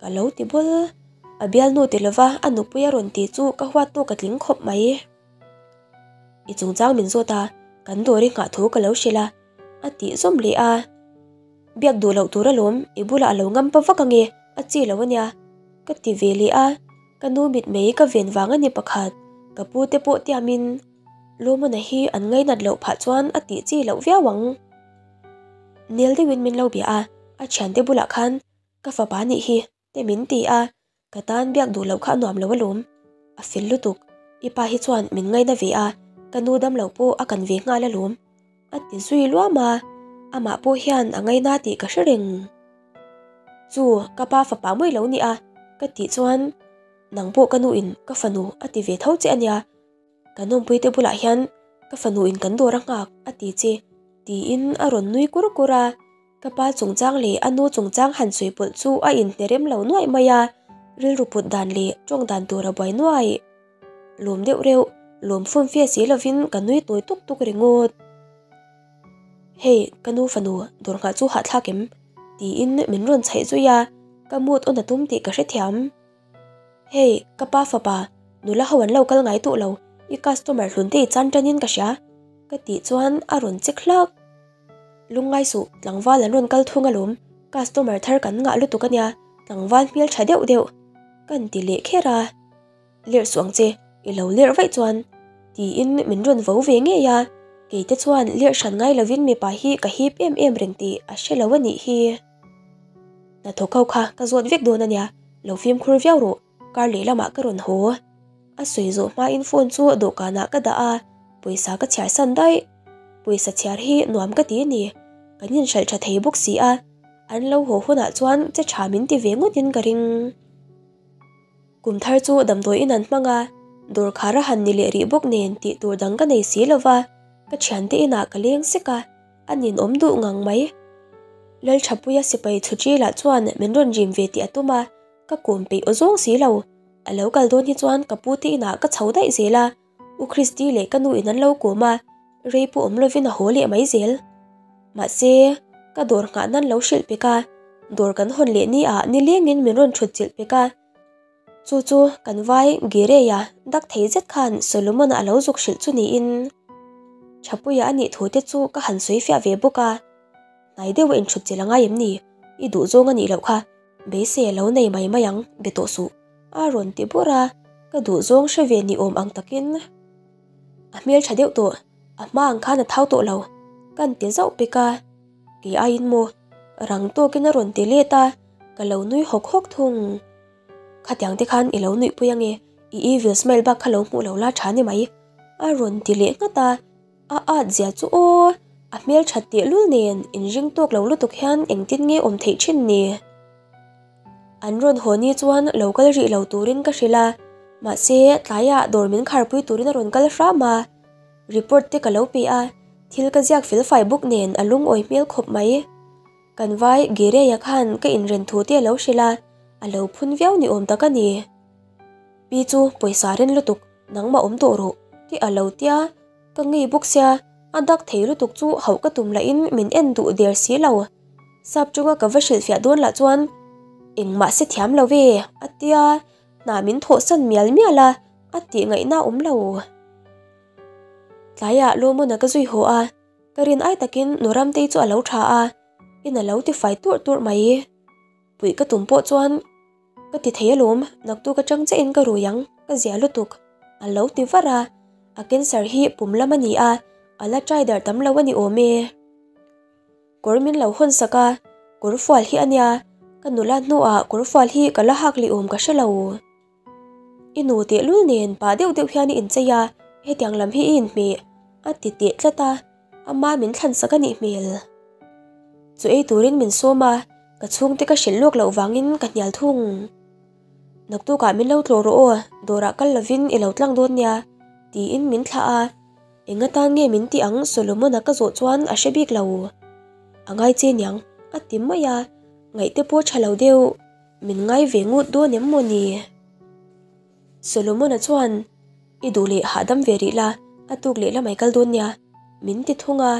ka lo ti bawl. A bialnu ti lova a nupui a rawn ti chu ka huat tawk a tling khawp mai. I chungchang min zawt a. Kan dawr i nghah thu ka lo hrilh a, a tih zawm leh a. Biak duh loh tur alawm, i bulah a lo ngam pa vak ange, a chi lo ania, ka ti ve leh a. Ka nu mitmei ka ven vang a ni pakhat, ka pu te pawh tiamin Lawmawna hi an ngainat loh phah chuan a tih chi loh viau ang. Nel deuhin min lo bia a, a thiante bulah khan ka fapa nih hi te min ti a, ka tan biak duh loh kha a nuam lo alawm. A fel lutuk, i pa hi chuan min ngaina ve a, ka nu dam lo pawh a kan ve nghal alawm. A ti zui luam a, amah pawh hian a ngaina tih ka hre reng. Chu, ka pa fapa mawi lo nia ka tih chuan nang pawh ka nu in ka fanu a ti ve tho che ania, kan awmpui te bulah hian ka fanu in kan dawr a nghak a ti che tiin a rawn nui kur kur a, ka pa chungchang leh a nu chungchang han sawi pawlh chu a inhne rem lo nuaih mai a, rilru put dan leh tawng dan tur a buai nuaih. Lawm deuh reuh, lawm fum fia si lovin ka nui tawi tuk tuk ringawt. Hei, ka nu fanu, dawr nghah chu hahthlak em? tiin min rawn chhaih zui a, ka mood on a tum tih ka hrethiam. Hei, ka pa fapa, nula ho an lo kal ngai tawh lo, i customer hlun te i chan tanin ka hria, ka tih chuan a rawn chek hlak. Lungngai suh, tlangval an rawn kal thung alawm, customer thar kan ngah lutuk ania, tlangval hmel tha deuh deuh, kan ti leh kher a. Lerh suh ang che, i lo lerh vaih chuan tiin min rawn vo ve ngei a, kei te chuan lerh hran ngai lovin mipa hi ka hip em em reng tih a hre lo a nih hi. Hnathawk ho kha ka zawt vek dawn a nia, lo fimkhur viau rawh, kar leh lamah ka rawn haw. A sawi zawh hmain phone chu dawhkanah ka dah a, pawisa ka chhiar san daih. Pawisa chhiar hi nuam ka ti a ni, kan inhralh tha thei bawk si a, an lo haw hunah chuan che tha min ti ve ngawtin ka ring. Kum thar chu damdawiin an hmang a, dawr khar a han ni leh rih bawk nen tih tur dang ka nei si lova, ka thiante inah ka leng sek a, a ninawm duh ngang mai. Lalthapuia sipai chhuṭi lah chuan min rawn rim ve tih a tum a, ka kawm peih aw zawng si lo. A lo kal dawn hi chuan ka pute inah ka chho daih zel a, U Christy leh ka nu in an lo kawm a, rei pawh awm lovin a haw leh mai zel. Mahse, ka dawr nghah nan lo hrilh pek a, dawr kan hawn leh ni ah nilengin min rawn thut chilh pek a. Chu chu kan vai Gireia dak thei zet khan Solomon-a a lo zuk hrilh chu niin. Thapuia a nih thu te chu ka han sawi fiah ve bawk a. Hnai deuh a inthut chilh a ngai em ni? I duh zawng a nih loh kha, beisei a lo nei mai mai ang, be tawh suh. A rawn ti bur a, ka duh zawng hre ve ni awm ang takin a hmel tha deuh tawh, a hma ang khan a thau tawh lo, kan ti zauh pek a, kei aiin maw rang tawkin a rawn ti let a, ka lo nui hawk hawk thung. Khatiang te khan i lo nuih pui ange, i evil smile bak kha lo hmuh lo la tha ni mai, a rawn ti leh nghat a. A at zia chu aw, a hmelthat tehlul nen inring tawk lo lutuk hian engtin nge awm theih thin ni? An rawn haw ni chuan lo kal rih lo turin ka hrilh a, mahse tlaiah dawr min kharpui turin a rawn kal hram a. Report te ka lo pe a, thil ka ziak felfai bawk nen a lungawi hmel khawp mai. Kan vai Gireia khan ka inren thu te a lo hrilh a, a lo phun viau ni awm tak a ni. Pi chu pawisa ren lutuk nangmah awm tawh rawh tih a lo tia ka ngei bawk sia a dak thei lutuk chu hauh ka tum lahin min en duh der si lo. Sap chunga ka va hrilhfiah dawn lah chuan engmah se thiam lo ve a tia hna min thawhsan mial mial a a tih ngaihna awm lo. Tlaiah Lawmawna ka zui haw a, ka rin ai takin Nuramtei chu a lo tha a, in a lo tifai turh turh mai. Puih ka tum pawh chuan Ka ti thei alawm, naktuk atang chiahin ka rui ang, ka zia lutuk. A lo ti var a, a cancer hi pum lam a ni a, a la try darh tam lo a ni awm e. Kawr min lo hawn sak a, kawr fual hi a nia, ka nula hnuah kawr fual hi ka la hak leh awm ka hre lo. I nu tehlul nen pah deuh deuh hian i inchei a, hetiang lam hi i inhmeh, a ti teh tlat a. Ama min thlan sak a nih hmel. Chu ei turin min sawm a, ka chhungte ka hrilh lawk loh vangin ka hnial thung. Naktukah min lo tlawh rawh aw, dawrah kal lovin i lo tlang dawn nia, tiin min thlah a. Eng atan nge min tih ang Solomon-a ka zawh chuan a hre bik lo. A ngai che niang, a ti mai a, ngaihte pawh tha lo deuh, min ngai ve ngut dawn em maw ni? Solomon-a chuan, I duh leh hahdam ve rih la, a tuk leh lamai kal dawn nia, min ti thung a.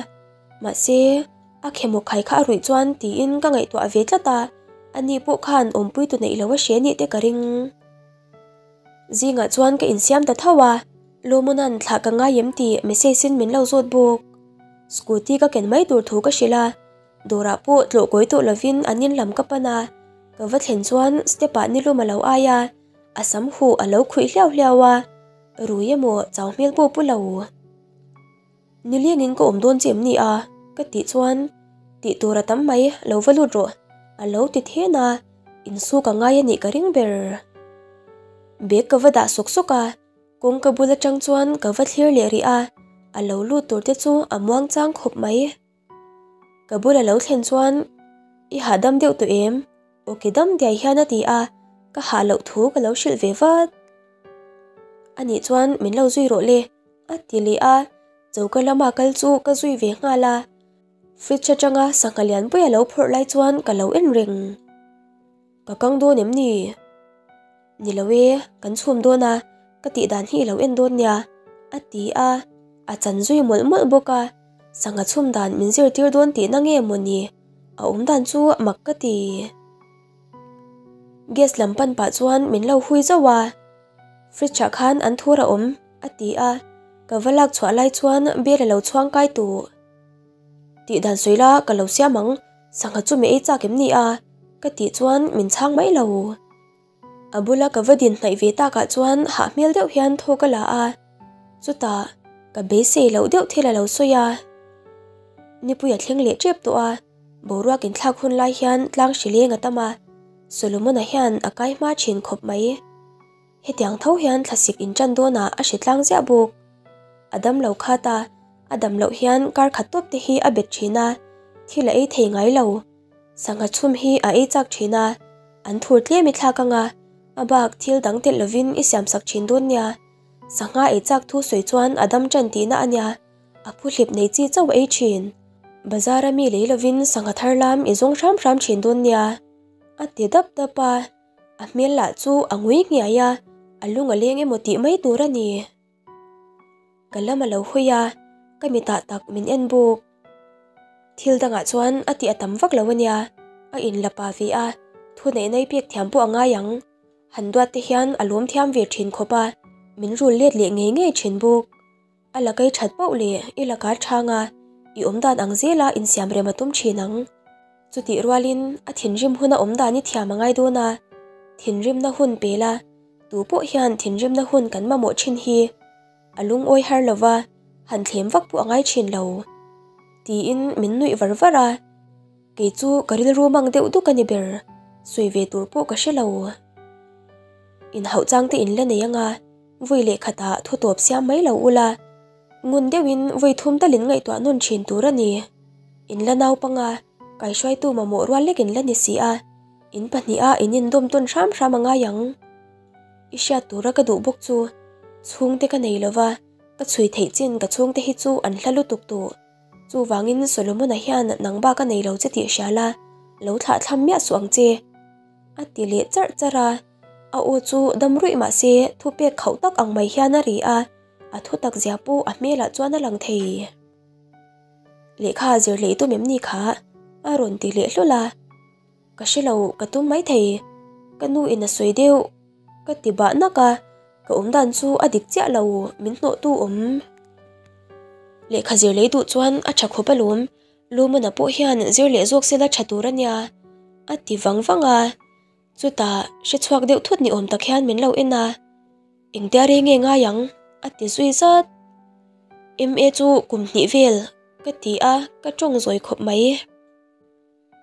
Mahse, a khemaw khai kha a ruih chuan tiin ka ngaihtuah ve tlat a, ani pawh khan awmpui tu neih lo a hre nih te ka ring. Zingah chuan ka insiam ta tho a, Lomona'n thlah ka ngai em tih message in min lo zawt bawk. Scooty ka ken mai tur thu ka hrilh a, dawrah pawh tlawh kawi tawh lovin an in lam ka pan a, ka va thlen chuan step ah nilum a lo ai a, a sam huh a lo khuih hliau hliau a, rui emaw chau hmel pawh pu lo. Nilengin ka awm dawn che em ni a? Ka tih chuan tih tur a tam mai, lo va lut rawh a lo ti then a, insuk a ngai a nih ka ring ber. Bag ka va dah sawk sawk a. Kawngka bul atang chuan ka va thlir leh rih a, a lo lut tur te chu a muang chang khawp mai. Ka bul a lo thlen chuan, I hahdam deuh tawh em? Awki dam diai hian a ti a, ka hah loh thu ka lo hrilh ve vat. Anih chuan min lo zui rawh le, a ti leh a, choka lama kal chu ka zui ve nghal a. Fridge atanga sangha lianpui a lo phawrh lai chuan ka lo en reng. Ka kang dawn em ni? Ni lo e, kan chhum dawn a, ka tih dan hi i lo en dawn nia, a ti a, a chan zui mawlh mawlh bawk a, sangha chhum dan min zirtir dawn tihna nge maw ni, a awm dan chu mak ka ti. Gas lam pan pah chuan min lo hui zauh a, fridge ah khan an thur a awm, a ti a, ka va lak chhuah lai chuan bel a lo chhuang kai tuh. Tih dan sawi la ka lo siam ang, sangha chu mi ei chak em ni a? Ka tih chuan min chhang mai lo. A bula ka va din hnaih ve takah chuan hah hmel deuh hian thaw ka la a, chutah ka beisei loh deuh thil a lo sawi a. Nipui a thleng leh tep tawh a, boruak inthlak hun lai hian tlang hri leng a tam a, Solomon-a hian a kai hma thin khawp mai. Hetiang tho hian thlasik inṭan dawnah a hri tlang ziah bawk. A dam lo khat a, a dam loh hian kar khat tawp te hi a bet thin a, thil a ei thei ngai lo. Sangha chhum hi a ei chak thin a, an thur tlem i thlak anga, a bak thil dang telh lovin i siamsak thin dawn nia. Sangha ei chak thu sawi chuan a dam ṭan tihna a nia, a phuhlip nei chi chauh a ei thin. Bazar a mi lei lovin sangha thar lam i zawng hram hram thin dawn nia, a ti dap dap a. A hmel lah chu a ngui nghiai a, a lung a leng emaw tih mai tur a ni. Ka lam a lo hawi a, ka mitah tak min en bawk. Thil dangah chuan a tih a tam vak lo a nia, a inla pa ve a, thu neih nai pek thiam pawh a ngai ang. Han duat te hian a lawm thiam ve thin khawp a, min rul let leh ngei ngei thin bawk. A la kai that pauh leh i lakar chhang a, i awm dan ang zela insiam rem a tum thin ang. Chutih rualin a thinrim huna awm dan i thiam a ngai dawn a, thinrimna hun pe la, tu pawh hian thinrimna hun kan mamawh thin hi a lungawi har lo va, han thlem vak pawh a ngai thin lo. Tiin min nuih var var a, kei chu ka rilru mang deuh duk a ni ber, sawi ve tur pawh ka hre lo. Inhauh chang te in la nei anga. Vui leh khatah thu tawp siam mai lo ula, ngun deuhin vui thum talin ngaihtuah nawn thin tur a ni. In la naupanga, kaihruaitu mamawh rual lek in la ni si a, in pahniha in indawm tawn hram hram a ngai ang. I hriat tura ka duh bawk chu, chhungte ka nei lova, ka chhui theih chin ka chhungte hi chu an hla lutuk tawh. Chuvangin Solomon-a hian nang bak a nei lo che tih hria la, lo thlahthlam miah suh ang che. A ti leh charh charh a, a aw chu dam ruih mah se thupek khauh tak ang mai hian a ri a, a thu tak zia pawh a hmelah chuan a lang thei. Lehkha zir leh tum em ni kha? A rawn ti leh hlawlh a, Ka hre lo, ka tum mai thei, ka nu in a sawi deuh ka ti bah nak a, ka awm dan chu a dik chiah lo, min hnawhtu awm. Lehkha zir lei duh chuan a tha khawp alawm, Lumana pawh hian zir leh zawk sela tha tur a nia, a ti vang vang a. Chutah hre chhuak deuh thut ni awm tak hian min lo en a, Engtia rei nge ngai ang? a ti zui zat. MA chu kum hnih vel ka ti a, ka tawng zawi khawp mai.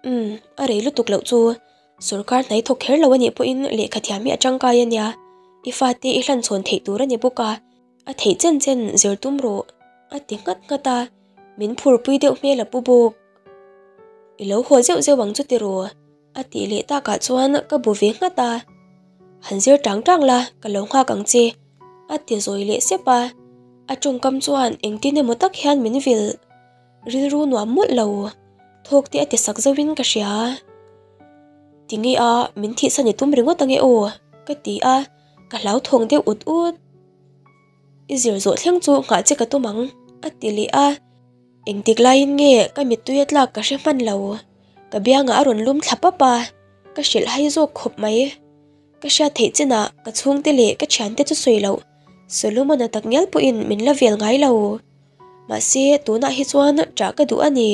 Umm, a rei lutuk loh chu sawrkar hnai thawk kher lo a nih pawhin lehkha thiam hi a tangkai a nia, i fate i hlanchhawn theih tur a ni bawk a, a theih chen chen zir tum rawh a ti nghat nghat a. Min phurpui deuh hmel a pu bawk. I lo haw zeuh zeuh ang chu tiraw? A tih leh takah chuan ka bu ve nghat a. Han zir tang tang la, ka lo nghak ang che. A ti zawi leh sep a. A tawngkam chuan engtin emaw tak hian min vilh. Rilru nuam mawlh lo. Thawk te a ti sak zauhin ka hria. Tinge a, min thihsan i tum ringawt ange aw? Ka ti a, ka hlauthawng deuh ut ut. I zir zawh thleng chu nghah che ka tum ang, a ti leh a. Engtik laiin nge ka mittui a tlak ka hre hman lo. Ka biangah a rawn lum thla pap a, ka hrilh hai zawk khawp mai. Ka hriat theih chinah ka chhungte leh ka thiante chu sawi loh, Solomon-a tak ngial pawhin min la vel ngai lo. Mahse tunah hi chuan ṭah ka duh a ni.